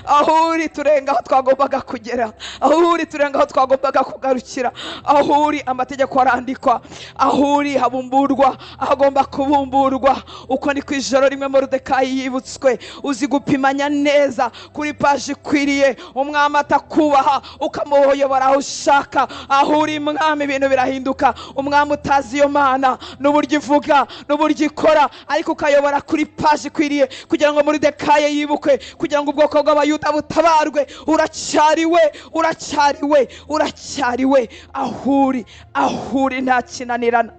aho uri turenga aho twagombaga kugera, aho uri turenga aho twagombaga kugarukira, aho uri amategeko arandikwa, aho uri habumburwa ahagomba kubumburwa. Uko ni ku ijoro rimwe Moridekayi yibutswe, uzi gupimanya neza kuri paji ikwiriye, umwami atakubaha ukamuyobora aho ushaka. Aho uri mwami ibintu birahinduka, umwami utazi iyo Mana n'uburyo ivuga n'uburyo ikora, ariko ukayobora kuri paji ikwiriye kugira ngo Moridekayi yibukwe, kugira ngo ubwoko bw'Abayuda butabarwe. Uracyariwe, uracyariwe, uracyariwe. Aho uri, aho uri nta kinanirana,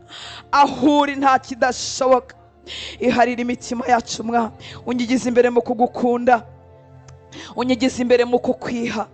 aho uri nta kidashoboka. Iharira imitima yacu mwa, unyigize imbere mu kugukunda, unyigize imbere mu kukwiha,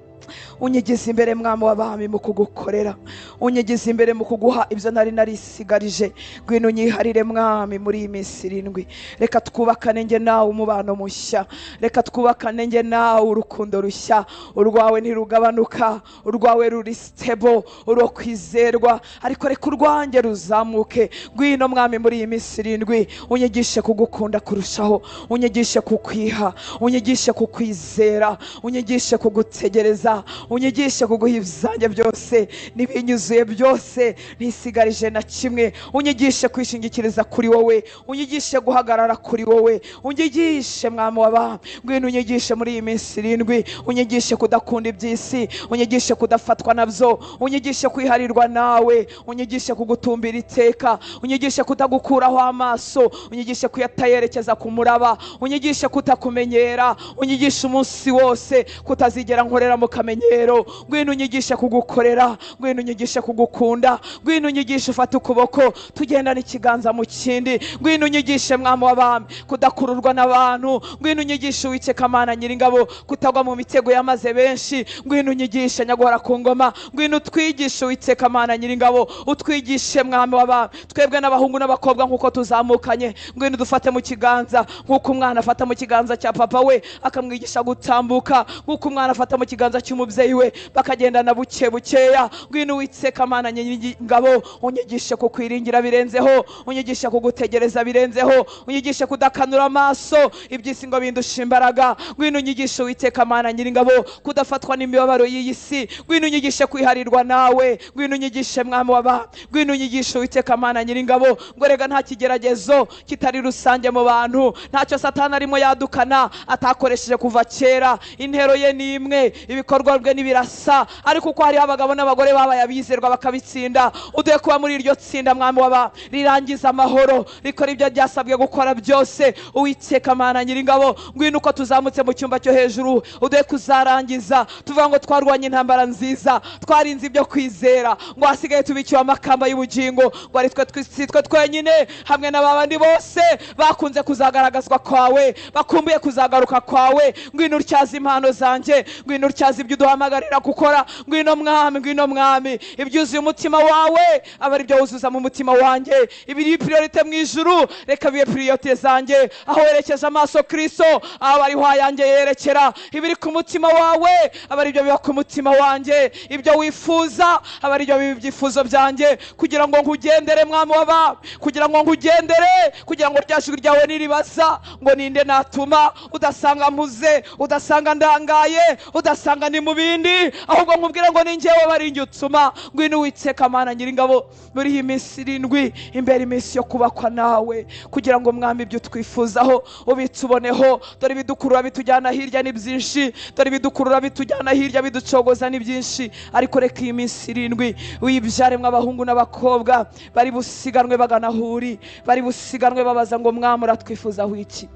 unyigize imbere mwami w'abami mu kugukorera, unyigize imbere mu kuguha ibyo nari narisigarije. Ngwino unyiharire mwami muri iyi minsi irindwi. Reka twubakane njye nawe umubano mushya, reka twubakane njye nawe urukundo rushya. Urwawe ntirugabanuka, urwawe ruri stable, urwo kwizerwa, ariko reka urwanjye ruzamuke. Ngwino mwami muri iyi minsi irindwi, unyigishe kugukunda kurushaho, unyigishe kukwiha, unyigishe kukwizera, unyigishe kugutegereza, unyigishe kuguha ibyanjye byose n'ibinyuzuye byose, ntisigarije na kimwe. Unyigishe kwishingikiriza kuri wowe, unyigishe guhagarara kuri wowe, unyigishe mwami w'abami. Ngwino unyigishe muri iyi minsi irindwi, unyigishe kudakunda iby'isi, unyigishe kudafatwa nabyo, unyigishe kwiharirwa nawe, unyigishe kugutumbira iteka, unyigishe kutagukuraho amaso, unyigishe kuyatayerekeza ku muraba, unyigishe kutakumenyera, unyigishe umunsi wose kutazigera nkorera mu kamenyero. Ngwino unyigishe kugukorera, ngwino unyigishe kugukunda, ngwino unyigishe ufate ukuboko tugendane ikiganza mu kindi. Ngwino unyigishe mwami w'abami kudakururwa n'abantu, ngwino unyigishe Uwiteka Mana Nyiringabo kutagwa mu mitego yamaze benshi. Ngwino unyigishe nyaguhora ku ngoma, ngwino utwigishe Uwiteka Mana Nyiringabo, utwigishe mwami w'abami twebwe n'abahungu n'abakobwa nk'uko tuzamukanye. Ngwino dufate mu kiganza nk'uko umwana afata mu kiganza cya papa we akamwigisha gutambuka, nk'uko umwana afata mu kiganza cy'umubyeyi we bakagendana buke bukeya. Ngwino Uwiteka Mana Nyiringabo unyigishe kukwiringira birenzeho, unyigishe kugutegereza birenzeho, unyigishe kudakanura amaso iby'isi ngo bindushe imbaraga. Ngwino unyigishe Uwiteka Mana Nyiringabo kudafatwa n'imibabaro y'iyi si. Ngwino unyigishe kwiharirwa nawe, ngwino unyigishe mwami w'abami, ngwino unyigishe Uwiteka Mana Nyiringabo ngo rega nta kigeragezo kitari rusange mu bantu, ntacyo Satani arimo yadukana atakoresheje kuva kera. Intero ye ni imwe, ibikorwa bwe n'ibirasa, ariko uko hariho abagabo n'abagore babaye abizerwa bakabitsinda, uduhe kuba muri iryo tsinda mwami w'abami rirangiza amahoro, rikora ibyo ryasabwe gukora byose. Uwiteka Mana Nyiringabo, ngwino uko tuzamutse mu cyumba cyo hejuru uduhe kuzarangiza tuvuga ngo twarwanye intambara nziza, twarinze ibyo kwizera, ngo hasigaye tubikiwe amakamba y'ubugingo, ngo ari twe sitwe twenyine hamwe n'abandi bose bakunze kuzagaragazwa kwawe, bakumbuye kuzagaruka kwawe. Ngwino utyaze impano zanjye, ngwino utyaze ibyo uduhamagarira gukora. Ngwino mwami, ngwino mwami, ibyuzuye umutima wawe aba ari byo wuzuza mu mutima wanjye, ibiri priorite mu ijuru reka bibe priorite zanjye. Aho werekeje amaso Kristo aba ariho ayanjye yerekera, ibiri ku mutima wawe aba ari byo biba ku mutima wanjye, ibyo wifuza aba ari byo biba ibyifuzo byanjye, kugira ngo nkugendere mwami w'abami, kugira ngo nkugendere, kugira ngo rya jwi ryawe niribaza ngo ninde natuma, udasanga mpuze, udasanga ndangaye, udasanga ni mu bindi, ahubwo nkubwira ngo ni njyewe bari njye utuma. Ngwino Uwiteka Mana Nyiringabo muri iyi minsi irindwi, imbere iminsi yo kubakwa nawe, kugira ngo mwami ibyo twifuzaho ubituboneho. Dore ibidukurura bitujyana hirya ni byinshi, dore ibidukurura bitujyana hirya biducogoza ni byinshi, ariko reka iyi minsi irindwi wibyaremwe abahungu n'abakobwa bari busiganwe bagana aho uri, bari busiganwe babaza ngo mwami uratwifuzaho iki?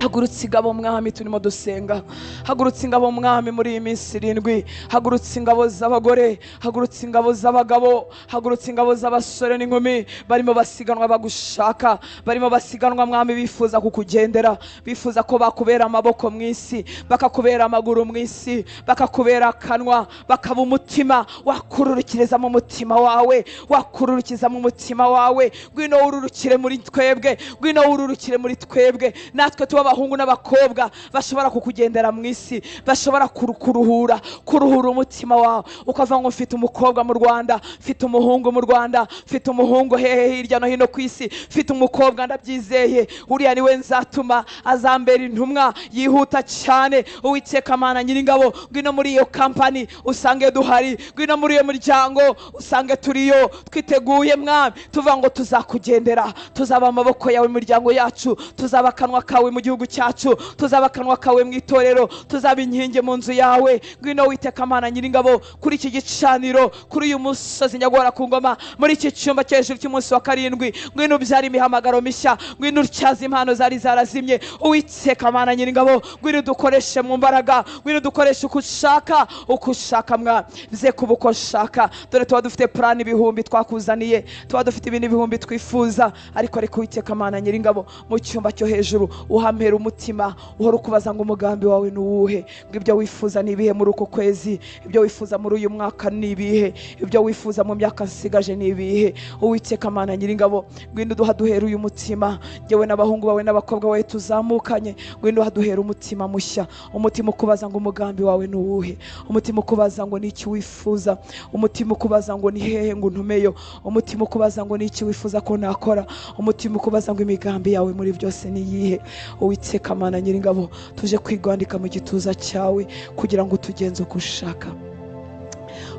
Hagurutse ingabo mwami, turimo dusenga. Hagurutse ingabo mwami muri iyi minsi 7. Hagurutse ingabo z'abagore, hagurutse ingabo z'abagabo, hagurutse ingabo z'abasore n'inkumi barimo basiganwa bagushaka, barimo basiganwa mwami bifuza kukugendera, bifuza ko bakubera amaboko mu isi, bakakubera amaguru mu isi, bakakubera akanwa, bakaba umutima wakururukiriza mu mutima wawe, wakururukiza mu mutima wawe. Ngwino ururukire muri twebwe, ngwino ururukire muri twebwe, natwe tuba abahungu n'abakobwa bashobora kukugendera mu isi, bashobora kuruhura, kuruhura umutima wawe. Ukavuga ngo mfite umukobwa mu Rwanda, mfite umuhungu mu Rwanda, mfite umuhungu hehe hirya no hino ku isi, mfite umukobwa ndabyizeye, uriya niwe nzatuma azambera intumwa yihuta cyane. Uwiteka Mana Nyiringabo, ngwino muri iyo kampani usange duhari, ngwino muri iyo muryango usange turiyo, twiteguye mwami, tuvuga ngo tuzakugendera, tuzaba amaboko yawe mu miryango yacu, tuzaba akanwa kawe mu gihugu cyacu, tuzaba akanwa kawe mu itorero, tuzaba inkingi mu nzu yawe. Ngwino Uwiteka Mana Nyiringabo kuri iki gicaniro, kuri uyu musozi nyagora ku ngoma, muri iki cyumba cyo hejuru cy'umunsi wa 7, ngwino ubyara imihamagaro mishya, ngwino utyaze impano zari zarazimye. Uwiteka Mana Nyiringabo, ngwino dukoreshe mu mbaraga, ngwino dukoreshe uko ushaka, uko ushaka mwami, bize kuba uko ushaka. Dore tuba dufite plan ibihumbi twakuzaniye, tuba dufite ibintu ibihumbi twifuza, ariko reka Uwiteka Mana Nyiringabo mu cyumba cyo hejuru uhampera umutima uhora ukubaza ngo umugambi wawe ni uwuhe, ngo ibyo wifuza ni ibihe muri uko kwezi, ibyo wifuza muri uyu mwaka ni ibihe, ibyo wifuza mu myaka nsigaje ni ibihe. Uwiteka Mana Nyiringabo, ngwino duhaduhera uyu mutima, njyewe n'abahungu bawe n'abakobwa bawe tuzamukanye, ngwino duhaduhera umutima mushya, umutima ukubaza ngo umugambi wawe ni uwuhe, umutima ukubaza ngo ni iki wifuza, umutima ukubaza ngo ni hehe ngo ntumeyo, umutima ukubaza ngo ni iki wifuza ko nakora, umutima ukubaza ngo imigambi yawe muri byose ni iyihe. Uwiteka Mana Nyiringabo, tuje kwigwandika mu gituza cyawe kugira ngo utugenze uko ushaka,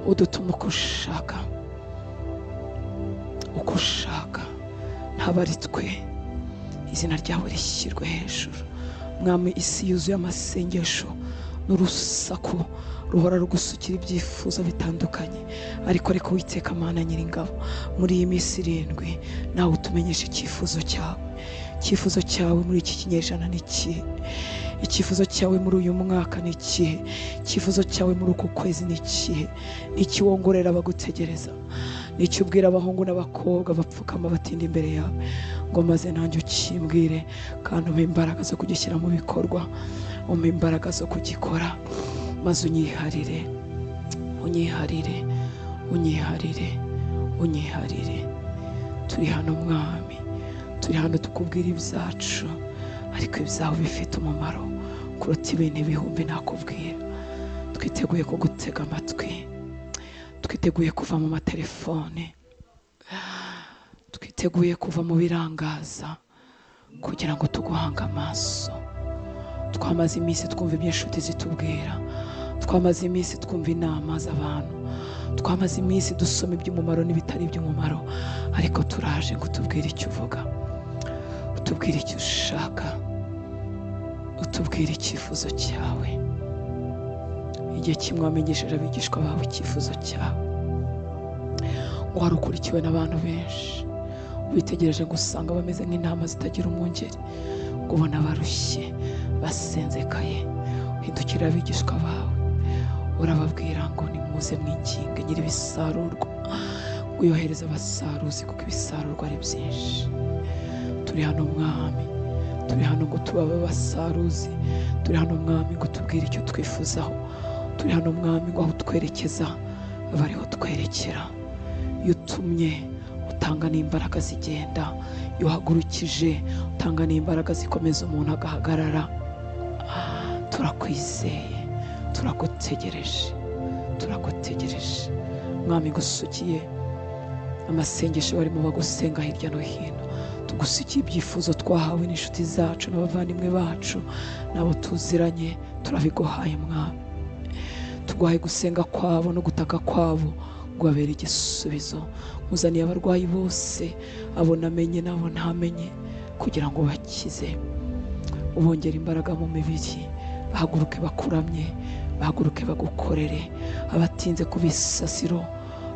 udutume uko ushaka, uko ushaka, ntaba ari twe, izina ryawe rishyirwe hejuru. Mwami, isi yuzuye amasengesho n'urusaku ruhora rugusukira ibyifuzo bitandukanye, ariko reka Uwiteka Mana Nyiringabo muri iyi minsi 7 nawe utumenyeshe icyifuzo cyawe. Icyifuzo cyawe muri iki kinyejana ni ikihe? Icyifuzo cyawe muri uyu mwaka ni ikihe? Icyifuzo cyawe muri uku kwezi ni ikihe? Ni iki wongorera abagutegereza? Ni iki ubwira abahungu n'abakobwa bapfukama batinda imbere yawe ngo maze nanjye ukimbwire, kandi umpe imbaraga zo kugishyira mu bikorwa, umpe imbaraga zo kugikora, maze unyiharire, unyiharire, unyiharire, unyiharire. Turi hano mwami, turi hano tukubwira ibyacu, ariko ibyawe bifite umumaro kuruta ibintu ibihumbi nakubwira. Twiteguye kugutega amatwi, twiteguye kuva mu matelefone, twiteguye kuva mu birangaza kugira ngo tuguhange amaso. Twamaze iminsi twumva ibyo inshuti zitubwira, twamaze iminsi twumva inama z'abantu, twamaze iminsi dusoma iby'umumaro n'ibitari iby'umumaro, ariko turaje ngo utubwire icyo uvuga, utubwire icyo ushaka, utubwire icyifuzo cyawe. Igihe kimwe wamenyesheje abigishwa bawe icyifuzo cyawe, ngo wari ukurikiwe n'abantu benshi, witegereje ngo usanga bameze nk'intama zitagira umwungeri, ngo ubona barushye basenzekaye. Uhindukirira abigishwa bawe urababwira ngo nimuze mwinginge nyir'ibisarurwa ngo yohereze abasaruzi, kuko ibisarurwa ari byinshi. Turi hano mwami, turi hano ngo tubabe abasaruzi, turi hano mwami ngo tubwire icyo twifuzaho, turi hano mwami ngo aho twerekeza bariho twerekera. Iyo utumye utanga n'imbaraga zigenda, iyo uhagurukije utanga n'imbaraga zikomeza umuntu agahagarara. Turakwizeye, turagutegereje, turagutegereje mwami. Gusukiye amasengesho barimo bagusenga hirya no hino, tugusukiye ibyifuzo twahawe n'inshuti zacu n'abavandimwe bacu n'abo tuziranye, turabiguhaye mwami. Tuguhaye gusenga kwabo no gutaka kwabo ngo babere igisubizo. Nkuzaniye abarwayi bose, abo namenye n'abo ntamenye, kugira ngo bakize, ubongere imbaraga mu mibiri, bahaguruke bakuramye, bahaguruke bagukorere. Abatinze ku bisasiro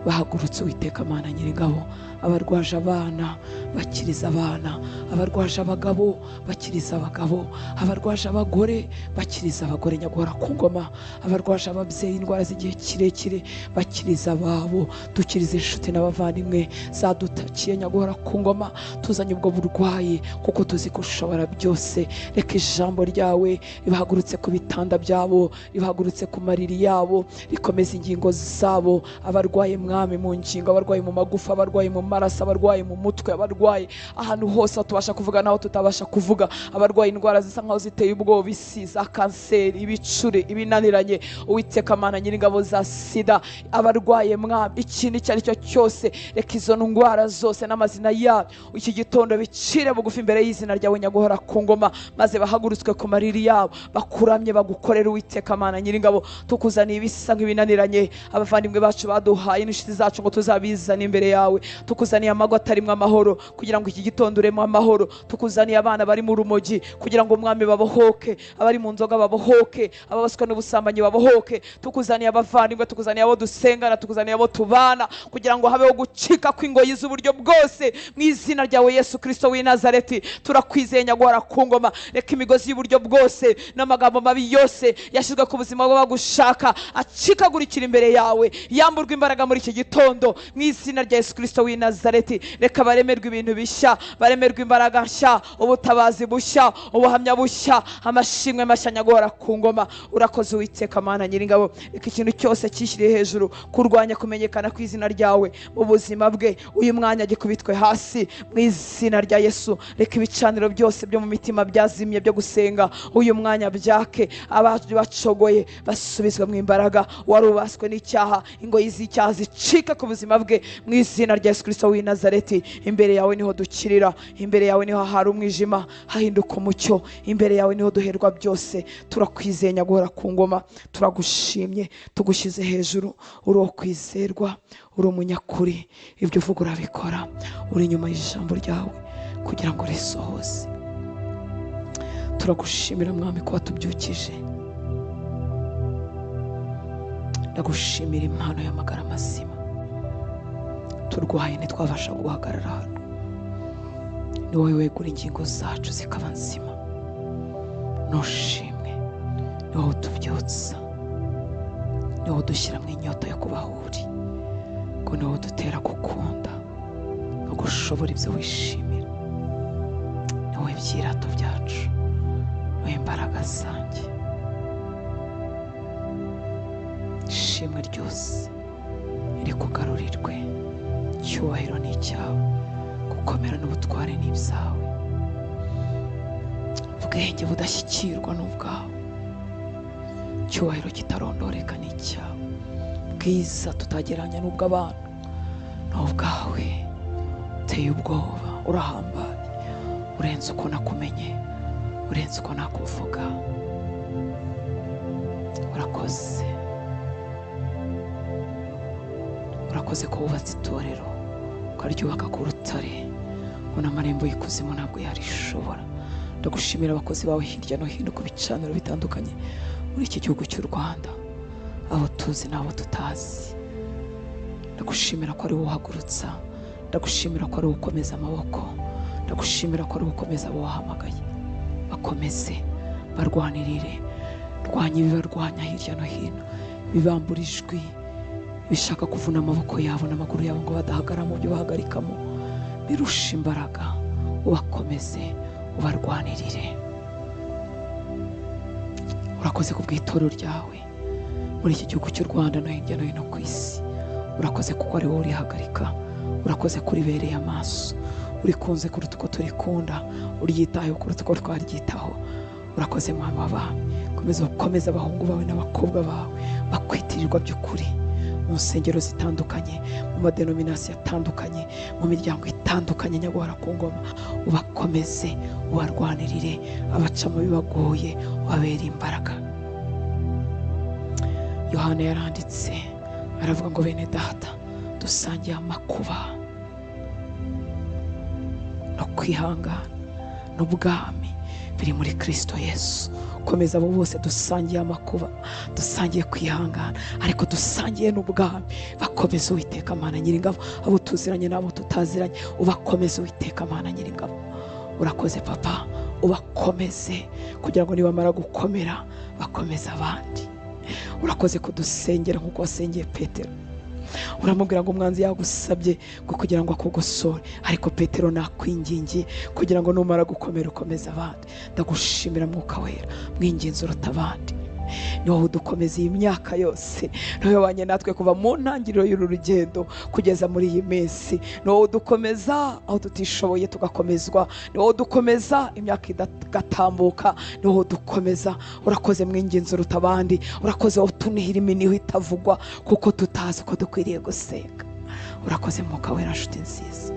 Bahagurutse Uwiteka Mana Nyiringabo, abarwaje abana bakiriza abana, abarwaje abagabo bakiriza abagabo, abarwaje abagore bakiriza abagore nyagora ku ngoma, abarwaje ababyeyi indwara z'igihe kirekire bakiriza ababo. Dukiriza inshuti n'abavandimwe zadutakiye nyagora ku ngoma, tuzanye ubwo burwayi kuko tuzi ko ushobora byose. Reka ijambo ryawe ribahagurutse ku bitanda byabo, ribahagurutse ku mariri yabo, rikomeza ingingo zabo. Abarwaye Mwami mu ngingo, abarwaye mu magufa, abarwaye mu maraso, abarwaye mu mutwe, abarwaye ahantu hose tubasha kuvuga naho tutabasha kuvuga, abarwaye indwara zisa nkaho ziteye ubwoba, isi za kanseri, ibicure, ibinaniranye, Uwiteka Mana Nyiringabo za sida, abarwaye Mwami ikintu icyo ari cyo cyose, reka izo ndwara zose n'amazina yabo iki gitondo bicire bugufi imbere y'izina ryawe nyaguhora ku ngoma, maze bahagurutswe ku mariri yabo bakuramye bagukorera. Uwiteka Mana Nyiringabo, tukuzaniye ibisa nk'ibinaniranye abavandimwe bacu baduhaye n'inshuti zacu ngo tuzabizane imbere yawe. Tukuzaniye amago atarimo amahoro kugira ngo iki gitondo uremo amahoro. Tukuzaniye abana bari mu rumogi kugira ngo Mwami babohoke, abari mu nzoga babohoke, ababaswe n'ubusambanyi babohoke. Tukuzaniye abavandimwe, tukuzaniye abo dusengana, tukuzaniye abo tubana kugira ngo habeho gucika kw'ingoyi z'uburyo bwose mu izina ryawe Yesu Kristo w'i Nazareti. Turakwizeye nyaguhora ku ngoma, reka imigozi y'uburyo bwose n'amagambo mabi yose yashyizwe ku buzima bw'abagushaka acikagurikira imbere yawe, yamburwa imbaraga muri iki gitondo mu izina rya Yesu Kristo w'i Nazareti. Reka baremerwe ibintu bishya, baremerwe imbaraga nshya, ubutabazi bushya, ubuhamya bushya, amashimwe mashya nyaguhora ku ngoma. Urakoze Uwiteka Mana Nyiringabo, reka ikintu cyose cyishyiriye hejuru kurwanya kumenyekana kw'izina ryawe mu buzima bwe uyu mwanya gikubitwe hasi mu izina rya Yesu. Reka ibicaniro byose byo mu mitima byazimye byo gusenga uyu mwanya byake, abacu bacogoye basubizwe mu imbaraga, wari ubaswe n'icyaha ingoyi z'icyaha zicika ku buzima bwe mu izina rya Yesu Kristo w'i Nazareti. Imbere yawe niho dukirira, imbere yawe niho hari umwijima hahinduka umucyo, imbere yawe niho duherwa byose. Turakwizeye nyaguhora ku ngoma, turagushimye, tugushyize hejuru. Uri uwo kwizerwa, uri umunyakuri, ibyo uvuga urabikora, uri inyuma y'ijambo ryawe kugira ngo risohoze. Turagushimira Mwami ko watubyukije, ndagushimira impano y'amagara mazima. Turwaye ntitwabasha guhagarara hano, ni wowe wegura ingingo zacu zikaba nzima. Nushimwe, ni wowe utubyutsa, ni wowe udushyira mu inyota yo kubaho uri, ngo ni wowe udutera gukunda no gushobora ibyo wishimira. Ni wowe byirato byacu, ni wowe imbaraga zanjye. Ishimwe ryose rikugarurirwe, icyubahiro ni icyawe, gukomera n'ubutware ni ibyawe, ubwenge budashyikirwa n'ubwawe, icyubahiro kitarondoreka ni icyawe, bwiza tutagereranya n'ubw'abantu ni ubwawe. Uteye ubwoba, urahambaye, urenze uko nakumenye, urenze uko nakuvuga. Urakoze, urakoze ko wubatse itorero ukaryubaka ku rutare, ngo n'amarembo y'ikuzimu ntabwo yarishobora. Ndagushimira abakozi bawe hirya no hino ku bicaniro bitandukanye muri iki gihugu cy'u Rwanda, abo tuzi n'abo tutazi. Ndagushimira ko ari wowe uhagurutsa, ndagushimira ko ari wowe ukomeza amaboko, ndagushimira ko ari wowe ukomeza abo wahamagaye. Bakomeze, barwanirire, rwanya ibibarwanya hirya no hino, bibambura ijwi bishaka kuvuna amaboko yabo n'amaguru yabo ngo badahagara mu byo bahagarikamo, birusha imbaraga. Ubakomeze, ubarwanirire. Urakoze ku bw'itorero ryawe muri iki gihugu cy'u Rwanda no hirya no hino ku isi. Urakoze kuko ari wowe urihagarika, urakoze kuribereye amaso, urikunze kuruta uko turikunda, uryitayeho kuruta uko twaryitaho. Urakoze Mwami w'abami, komeza ukomeze abahungu bawe n'abakobwa bawe bakwitirirwa by'ukuri mu nsengero zitandukanye, mu madenominasiyo atandukanye, mu miryango itandukanye nyaguhora ku ngoma. Ubakomeze, ubarwanirire, abacamo bibagoye ubabere imbaraga. Yohana yaranditse aravuga ngo bene data dusangiye amakuba no kwihangana n'ubwami biri muri Kristo Yesu. Komeza abo bose dusangiye amakuba, dusangiye kwihangana, ariko dusangiye n'ubwami. Bakomeze Uwiteka Mana Nyiringabo, abo tuziranye n'abo tutaziranye, ubakomeze Uwiteka Mana Nyiringabo. Urakoze Papa, ubakomeze kugira ngo nibamara gukomera bakomeze abandi. Urakoze kudusengera nk'uko wasengeye Petero. Uramubwira ngo umwanzi yagusabye ngo kugira ngo akugosore, ariko Petero nakwingingiye kugira ngo numara gukomera ukomeze abandi. Ndagushimira Mwuka Wera, mwinginzi uruta abandi. Ni wowe udukomeza iyi myaka yose, ni wowe wabanye natwe kuva mu ntangiriro y'uru rugendo kugeza muri iyi minsi. Ni wowe udukomeza aho tutishoboye tugakomezwa, ni wowe udukomeza imyaka igatambuka, ni wowe udukomeza. Urakoze mwinginzi uruta abandi, urakoze wowe utunihira iminiho itavugwa kuko tutazi uko dukwiriye gusenga. Urakoze Mwuka Wera, nshuti nziza.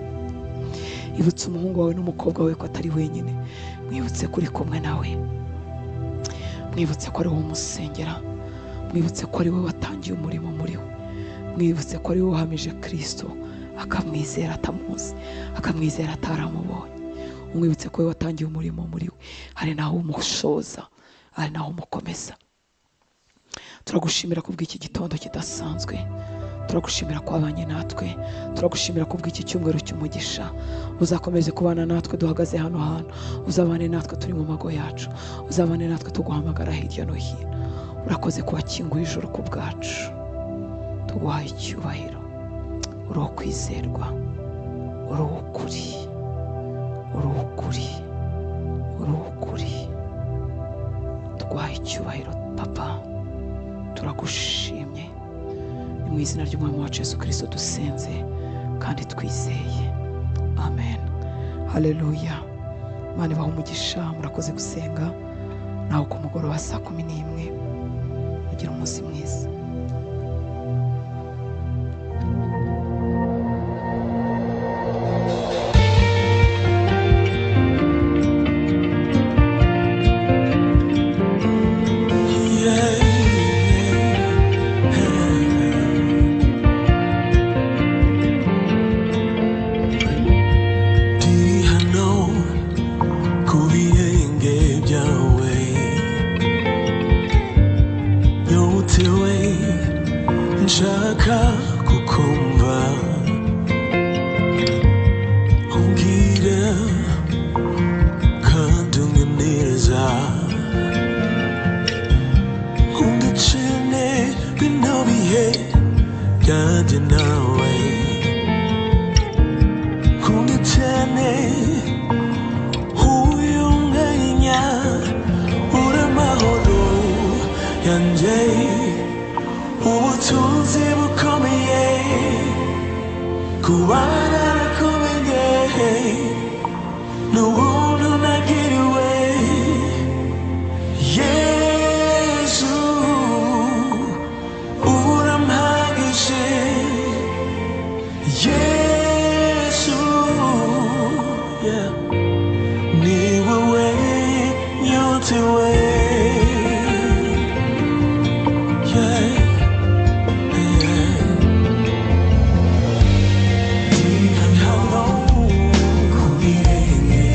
Ibutse umuhungu wawe n'umukobwa wawe ko atari wenyine, mwibutse ko uri kumwe nawe, mwibutse ko ari wowe umusengera, mwibutse ko ari wowe watangiye umurimo muri we, mwibutse ko ari wowe wahamije Kristo akamwizera atamuzi, akamwizera ataramubonye. Umwibutse ko wowe watangiye umurimo muri we, hari naho umushoza, hari naho umukomeza. Turagushimira kubw'iki gitondo kidasanzwe, turagushimira ko wabanye natwe, turagushimira kubw'iki cyumweru cy'umugisha. Uzakomeze kubana natwe duhagaze hano hantu, uzabane natwe turi mu mago yacu, uzabane natwe tuguhamagara hirya no hino. Urakoze kubakinguye ijuru ku bwacu, tuguhaye icyubahiro. Uri uwo kwizerwa, uri uw'ukuri, uri uw'ukuri, uri uw'ukuri. Tuguhaye icyubahiro Papa, turagushimye. Ni mu izina ry'Umwami wacu Yesu Kristo dusenze kandi twizeye, amen. Haleluya. Imana ibahe umugisha, murakoze gusenga. Nawe ku mugoroba saa 11, mugire umunsi mwiza. Ndi hano ku birenge byawe, nyotewe nshaka kukumva, umbwira kandi unganiriza, undacane bino bihe byanjye nawe. Nkunda cyane uyu mwanya, uri amahoro yanjye, ubutunzi bukomeye, kuba narakumenye n'ubuntu nagiriwe. Yesu urampagije, Yesu, yeah. Ni wowe nyotewe, yeah, yeah. Ndi hano ku birenge.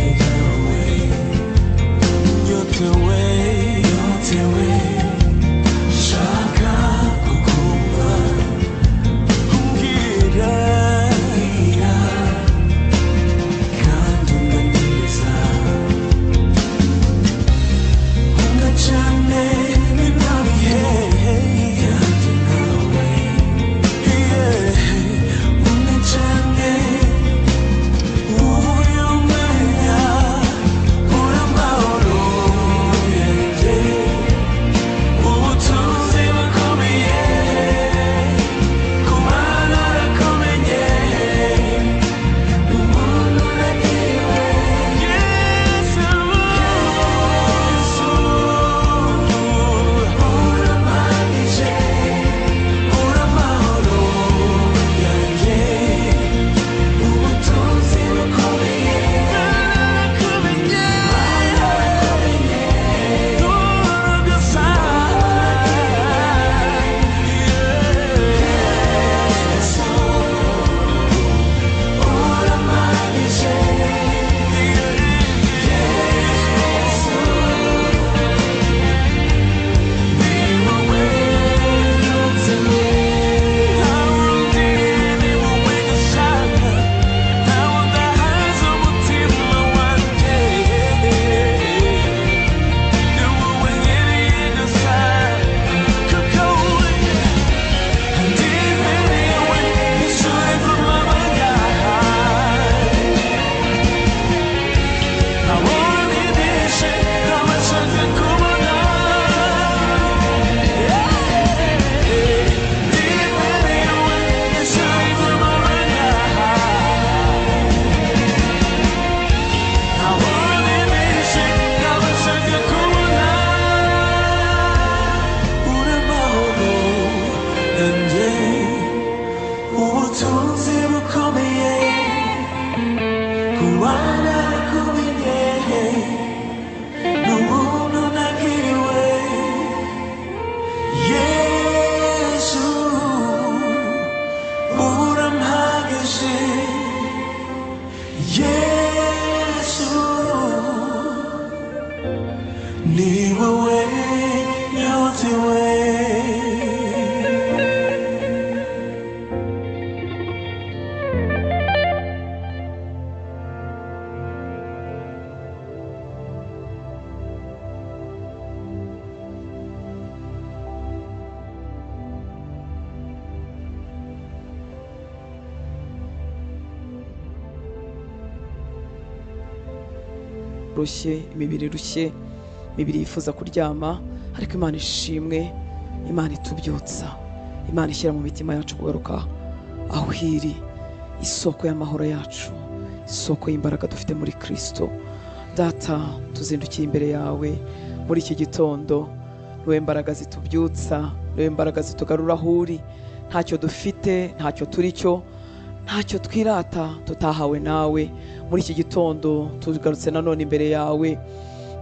itoroshye, imibiri irushye, imibiri yifuza kuryama, ariko Imana ishimwe, Imana itubyutsa, Imana ishyira mu mitima yacu kugaruka aho iri, isoko y'amahoro yacu, isoko y'imbaraga dufite muri Kristo. Data, tuzindukiye imbere yawe muri iki gitondo, niwe mbaraga zitubyutsa, niwe mbaraga zitugarura aho uri. Ntacyo dufite, ntacyo turi cyo, ntacyo twirata tutahawe nawe. Muri iki gitondo tugarutse nanone imbere yawe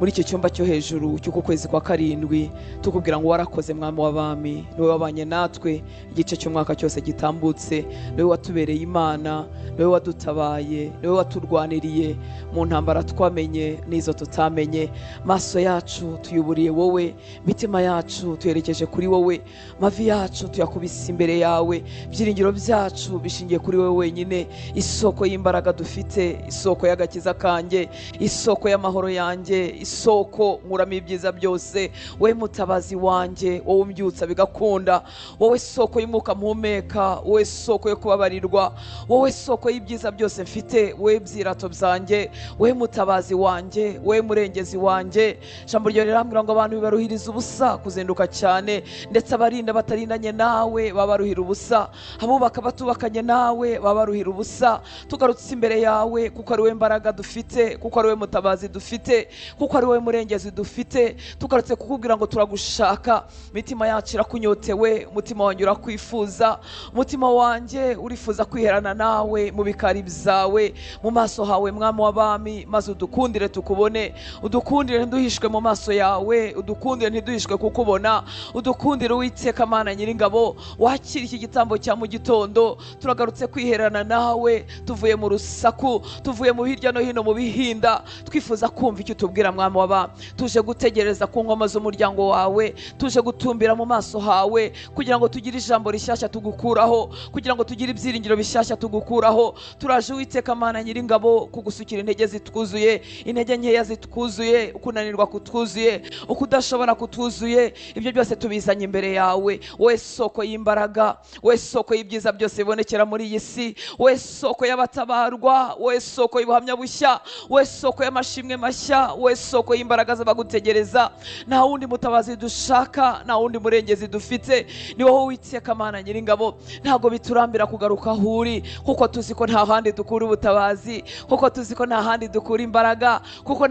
muri icyo cyumba cyo hejuru cy'uku kwezi kwa karindwi, tukubwira ngo warakoze mwami w'abami, niwe wabanye natwe igice cy'umwaka cyose gitambutse, niwe watubereye Imana, niwe wadutabaye, niwe waturwaniriye mu ntambara twamenye n'izo tutamenye. Maso yacu tuyuburiye wowe, imitima yacu tuyerekeje kuri wowe, mavi yacu tuyakubise imbere yawe, ibyiringiro byacu bishingiye kuri wowe wenyine, isoko y'imbaraga dufite, isoko y'agakiza kanjye, isoko y'amahoro yanjye, isoko nkuramo ibyiza byose, wowe mutabazi wanjye, wowe umbyutsa bigakunda, wowe soko y'umwuka mpumeka, wowe soko yo kubabarirwa, wowe soko y'ibyiza byose mfite, wowe byirato byanjye, wowe mutabazi wanjye, wowe murengezi wanjye. Ijambo ryawe rirambwira ngo abantu bibaruhiriza ubusa kuzinduka cyane, ndetse abarinda batarindanye nawe babaruhira ubusa, abubaka batubakanye nawe babaruhira ubusa. Tugarutse imbere yawe kuko ari wowe mbaraga dufite, kuko ari wowe mutabazi dufite, kuko ari wowe murengezi dufite. Tugarutse kukubwira ngo turagushaka, imitima yacu irakunyotewe, umutima wanjye urakwifuza, umutima wanjye urifuza kwiherana nawe mu bikari byawe, mu maso hawe mwami w'abami, maze udukundire tukubone, udukundire ntiduhishwe mu maso yawe, udukundire ntiduhishwe kukubona, udukundire Uwiteka Mana Nyiringabo, wakire iki gitambo cya mu gitondo. Turagarutse kwiherana nawe, tuvuye mu rusaku, tuvuye mu hirya no hino mu bihinda, twifuza kumva icyo utubwira mwami w'abami. Tuje gutegereza ku nkoma z'umuryango wawe, tuje gutumbira mu maso hawe kugira ngo tugire ijambo rishyashya tugukuraho, kugira ngo tugire ibyiringiro bishyashya tugukuraho. Turaje Uwiteka Mana Nyiringabo kugusukira intege zitwuzuye, intege nkeya zitwuzuye, ukunanirwa kutwuzuye, ukudashobora kutuzuye, ibyo byose tubizanye imbere yawe, wowe soko y'imbaraga, wowe soko y'ibyiza byose bibonekera muri iyi si, wowe soko y'abatabarwa, wowe soko y'ubuhamya bushya, wowe soko y'amashimwe mashya, wowe soko y'imbaraga z'abagutegereza. Nta wundi mutabazi dushaka, nta wundi murengezi dufite, ni wowe Uwiteka Mana Nyiringabo. Ntabwo biturambira kugaruka aho uri, kuko tuzi ko nta handi dukura ubutabazi, kuko tuzi ko nta handi dukura imbaraga, kuko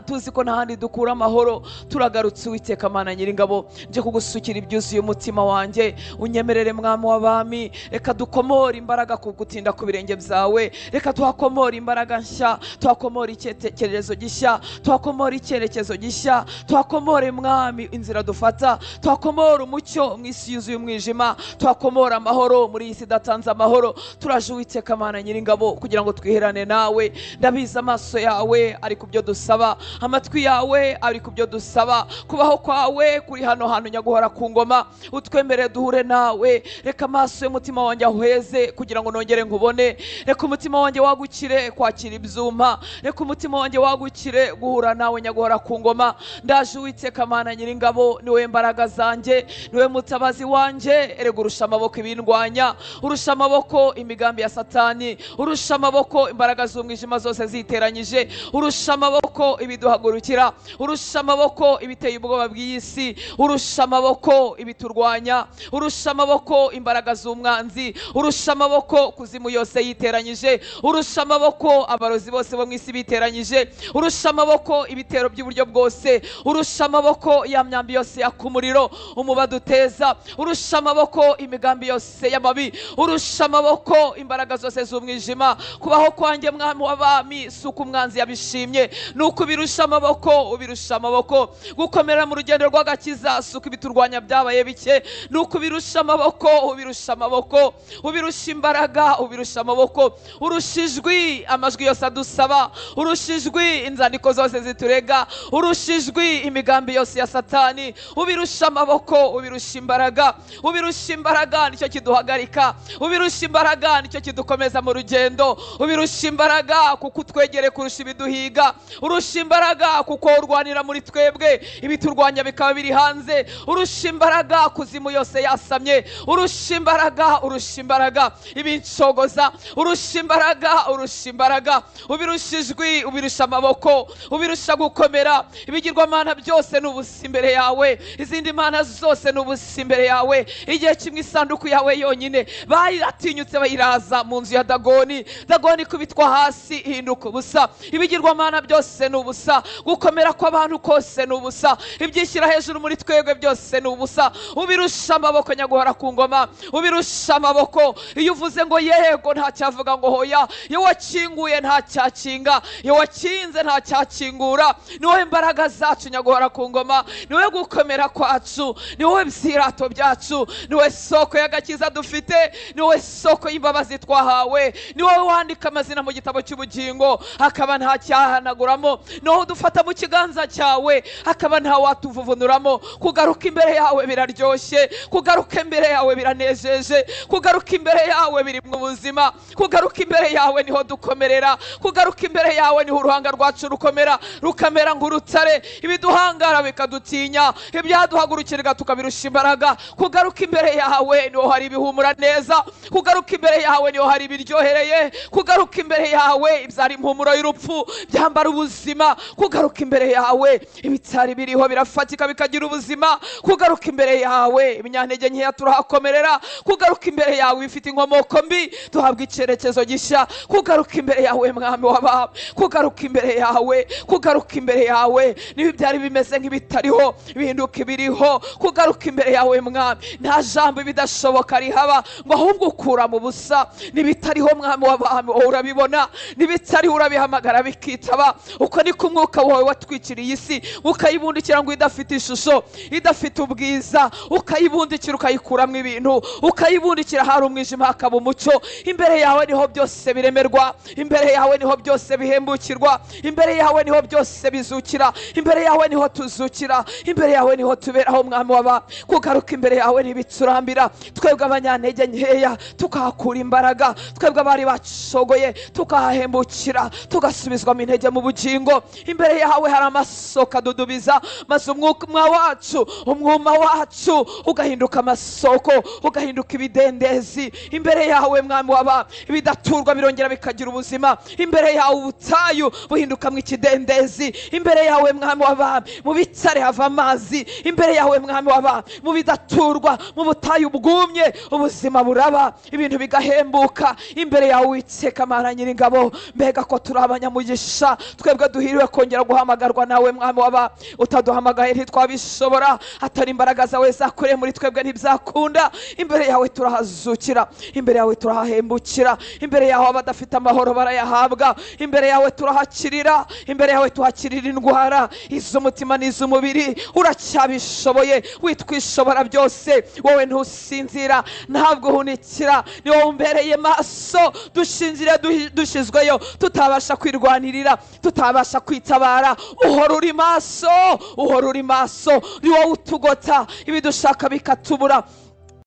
tuzi ko nta handi dukura amahoro. Turagarutse Uwiteka Mana Nyiringabo, nje kugusukira ibyuzuye umutima wanjye, unyemerere mwami w'abami. Reka dukomore imbaraga ku gutinda ku birenge byawe, reka tuhakomore imbaraga nshya, tuhakomore icyerekezo gishya, tuhakomore icyerekezo gishya, tuhakomore mwami inzira dufata, tuhakomore umucyo mu isi yuzuye umwijima, tuhakomore amahoro muri iyi si idatanze amahoro. Turaje Uwiteka Mana Nyiringabo kugira ngo twiherane nawe. Ndabizi amaso yawe ari ku byo dusaba, amatwi yawe ari ku byo dusaba, kubaho kwawe kuri hano hantu nyaguhora ku ngoma, utwemerere duhure nawe. Reka amaso y'umutima wanjye ahweze kugira ngo nongere nkubone, reka umutima wanjye wagukire kwakira ibyuma, reka umutima wanjye wagukire guhura nawe nyaguhora ku ngoma. Ndaje Uwiteka Mana Nyiringabo, niwe mbaraga zanjye, niwe mutabazi wanjye. Erega urusha amaboko ibindwanya, urusha amaboko imigambi ya Satani, urusha amaboko imbaraga z'umwijima zose ziteranyije, urusha amaboko ibiduhagurukira, urusha amaboko ibiteye ubwoba bw'iyi si, urusha amaboko ibiturwanya, urusha amaboko imbaraga z'umwanzi, urusha amaboko kuzimu yose yiteranyije, urusha amaboko abarozi bose bo mu isi biteranyije, urusha amaboko ibitero by'uburyo bwose, urusha amaboko ya myambi yose yakumuriro umubaduteza, urusha amaboko imigambi yose y'amabi, urusha amaboko imbaraga zose z'umwijima. Kubaho kwanjye mwami w'abami si uko umwanzi yabishimye, ni uko ubirusha amaboko, ubirusha amaboko. Gukomera mu rugendo rw'agakiza si uko ibiturwanya byabaye bike, ni uko ubirusha amaboko, ubirusha amaboko, ubirusha imbaraga, ubirusha amaboko, urusha ijwi amajwi yose adusaba, urusha ijwi inzandiko zose zitureba. baturega, urusha ijwi imigambi yose ya Satani, ubirusha amaboko, ubirusha imbaraga, ubirusha imbaraga nicyo kiduhagarika, ubirusha imbaraga nicyo kidukomeza mu rugendo, ubirusha imbaraga kuko utwegere kurusha ibiduhiga, urusha imbaraga kuko urwanira muri twebwe ibiturwanya bikaba biri hanze, urusha imbaraga kuzimu yose yasamye, urusha imbaraga, urusha imbaraga ibincogoza, urusha imbaraga, urusha imbaraga, ubirusha ijwi, ubirusha amaboko, ubirusha gukomera. Ibigirwamana byose ni ubusa imbere yawe, izindi mana zose ni ubusa imbere yawe. Igihe kimwe isanduku yawe yonyine bayiratinyutse bayiraza mu nzu ya Dagoni, Dagoni ikubitwa hasi ihinduka ubusa. Ibigirwamana byose ni ubusa, gukomera kw'abantu kose ni ubusa, ibyishyira hejuru muri twebwe byose ni ubusa. Ubirusha amaboko nyaguhora ku ngoma, ubirusha amaboko. Iyo uvuze ngo yego ntacyavuga ngo hoya, iyo wakinguye ntacyakinga, iyo wakinze ntacyakingura. Ni wowe imbaraga zacu nyaguhora ku ngoma, ni wowe gukomera kwacu, ni wowe byirato byacu, ni wowe soko y'agakiza dufite, ni wowe soko y'imbabazi twahawe, ni wowe wandika amazina mu gitabo cy'ubugingo hakaba nta cyahanaguramo, ni wowe udufata mu kiganza cyawe hakaba nta watuvuvunuramo. Kugaruka imbere yawe biraryoshye, kugaruka imbere yawe biranejeje, kugaruka imbere yawe biri mu buzima, kugaruka imbere yawe niho dukomerera, kugaruka imbere yawe niho uruhanga rwacu rukomera rukamera nk'urutare, ibiduhangara bikadutinya, ibyaduhagurukiraga tukabirusha imbaraga. Kugaruka imbere yawe niho hari ibihumura neza, kugaruka imbere yawe niho hari ibiryohereye, kugaruka imbere yawe ibyari impumuro y'urupfu byambara ubuzima, kugaruka imbere yawe ibitari biriho birafatika bikagira ubuzima, kugaruka imbere yawe ibinyantege nkeya turahakomerera, kugaruka imbere yawe bifite inkomoko mbi duhabwa icyerekezo gishya, kugaruka imbere yawe mwami w'abami, kugaruka imbere yawe, kugaruka imbere yawe niba byari bimeze nk'ibitariho bihinduka ibiriho, kugaruka imbere yawe mwami nta jambo ibidashoboka rihaba ngo ahubwo ukura mu busa. N'ibitariho mwami w'abami wowe urabibona, n'ibitariho urabihamagara bikitaba. Uko niko umwuka wawe watwikiriye isi, ukayibundikira ngo idafite ishusho, idafite ubwiza, ukayibundikira ukayikuramo ibintu, ukayibundikira hari umwijima hakaba umucyo. Imbere yawe niho byose biremerwa, imbere yawe niho byose bihembukirwa, imbere yawe niho byose bizukira, imbere yawe niho tuzukira, imbere yawe niho tuberaho mwami w'abami. Kugaruka imbere yawe ntibiturambira, twebwe abanyantege nkeya tukahakura imbaraga, twebwe abari bacogoye tukahahembukira, tugasubizwamo intege mu bugingo. Imbere yawe hari amasoko adudubiza, maze umwuma wacu, umwuma wacu ugahinduka amasoko, ugahinduka ibidendezi. Imbere yawe mwami w'abami ibidaturwa birongera bikagira ubuzima, imbere yawe ubutayu buhindukamwo ikidendezi, imbere yawe mwami w'abami mu bitare hava amazi, imbere yawe mwami w'abami mu bidaturwa, mu butayu bwumye ubuzima buraba, ibintu bigahembuka. Imbere yawe Uwiteka Mana Nyiringabo, mbega ko turi abanyamugisha, twebwe duhiriwe kongera guhamagarwa nawe mwami w'abami. Utaduhamagaye ntitwabishobora, atari imbaraga zawe zakoreye muri twebwe ntibyakunda. Imbere yawe turahazukira, imbere yawe turahahembukira, imbere yawe abadafite amahoro barayahabwa, imbere yawe turahakirira, imbere yawe tuhakirira indwara iz'umutima n'iz'umubiri. Uracyabishoboye, witwishobora byose, wowe ntusinzira, ntabwo uhunikira, ni wowe umbereye maso. Dushinzira dushizweyo, tutabasha kwirwanirira, tutabasha kwitabara, uhora uri maso, uhora uri maso, ni wowe utugota ibidushaka bikatubura.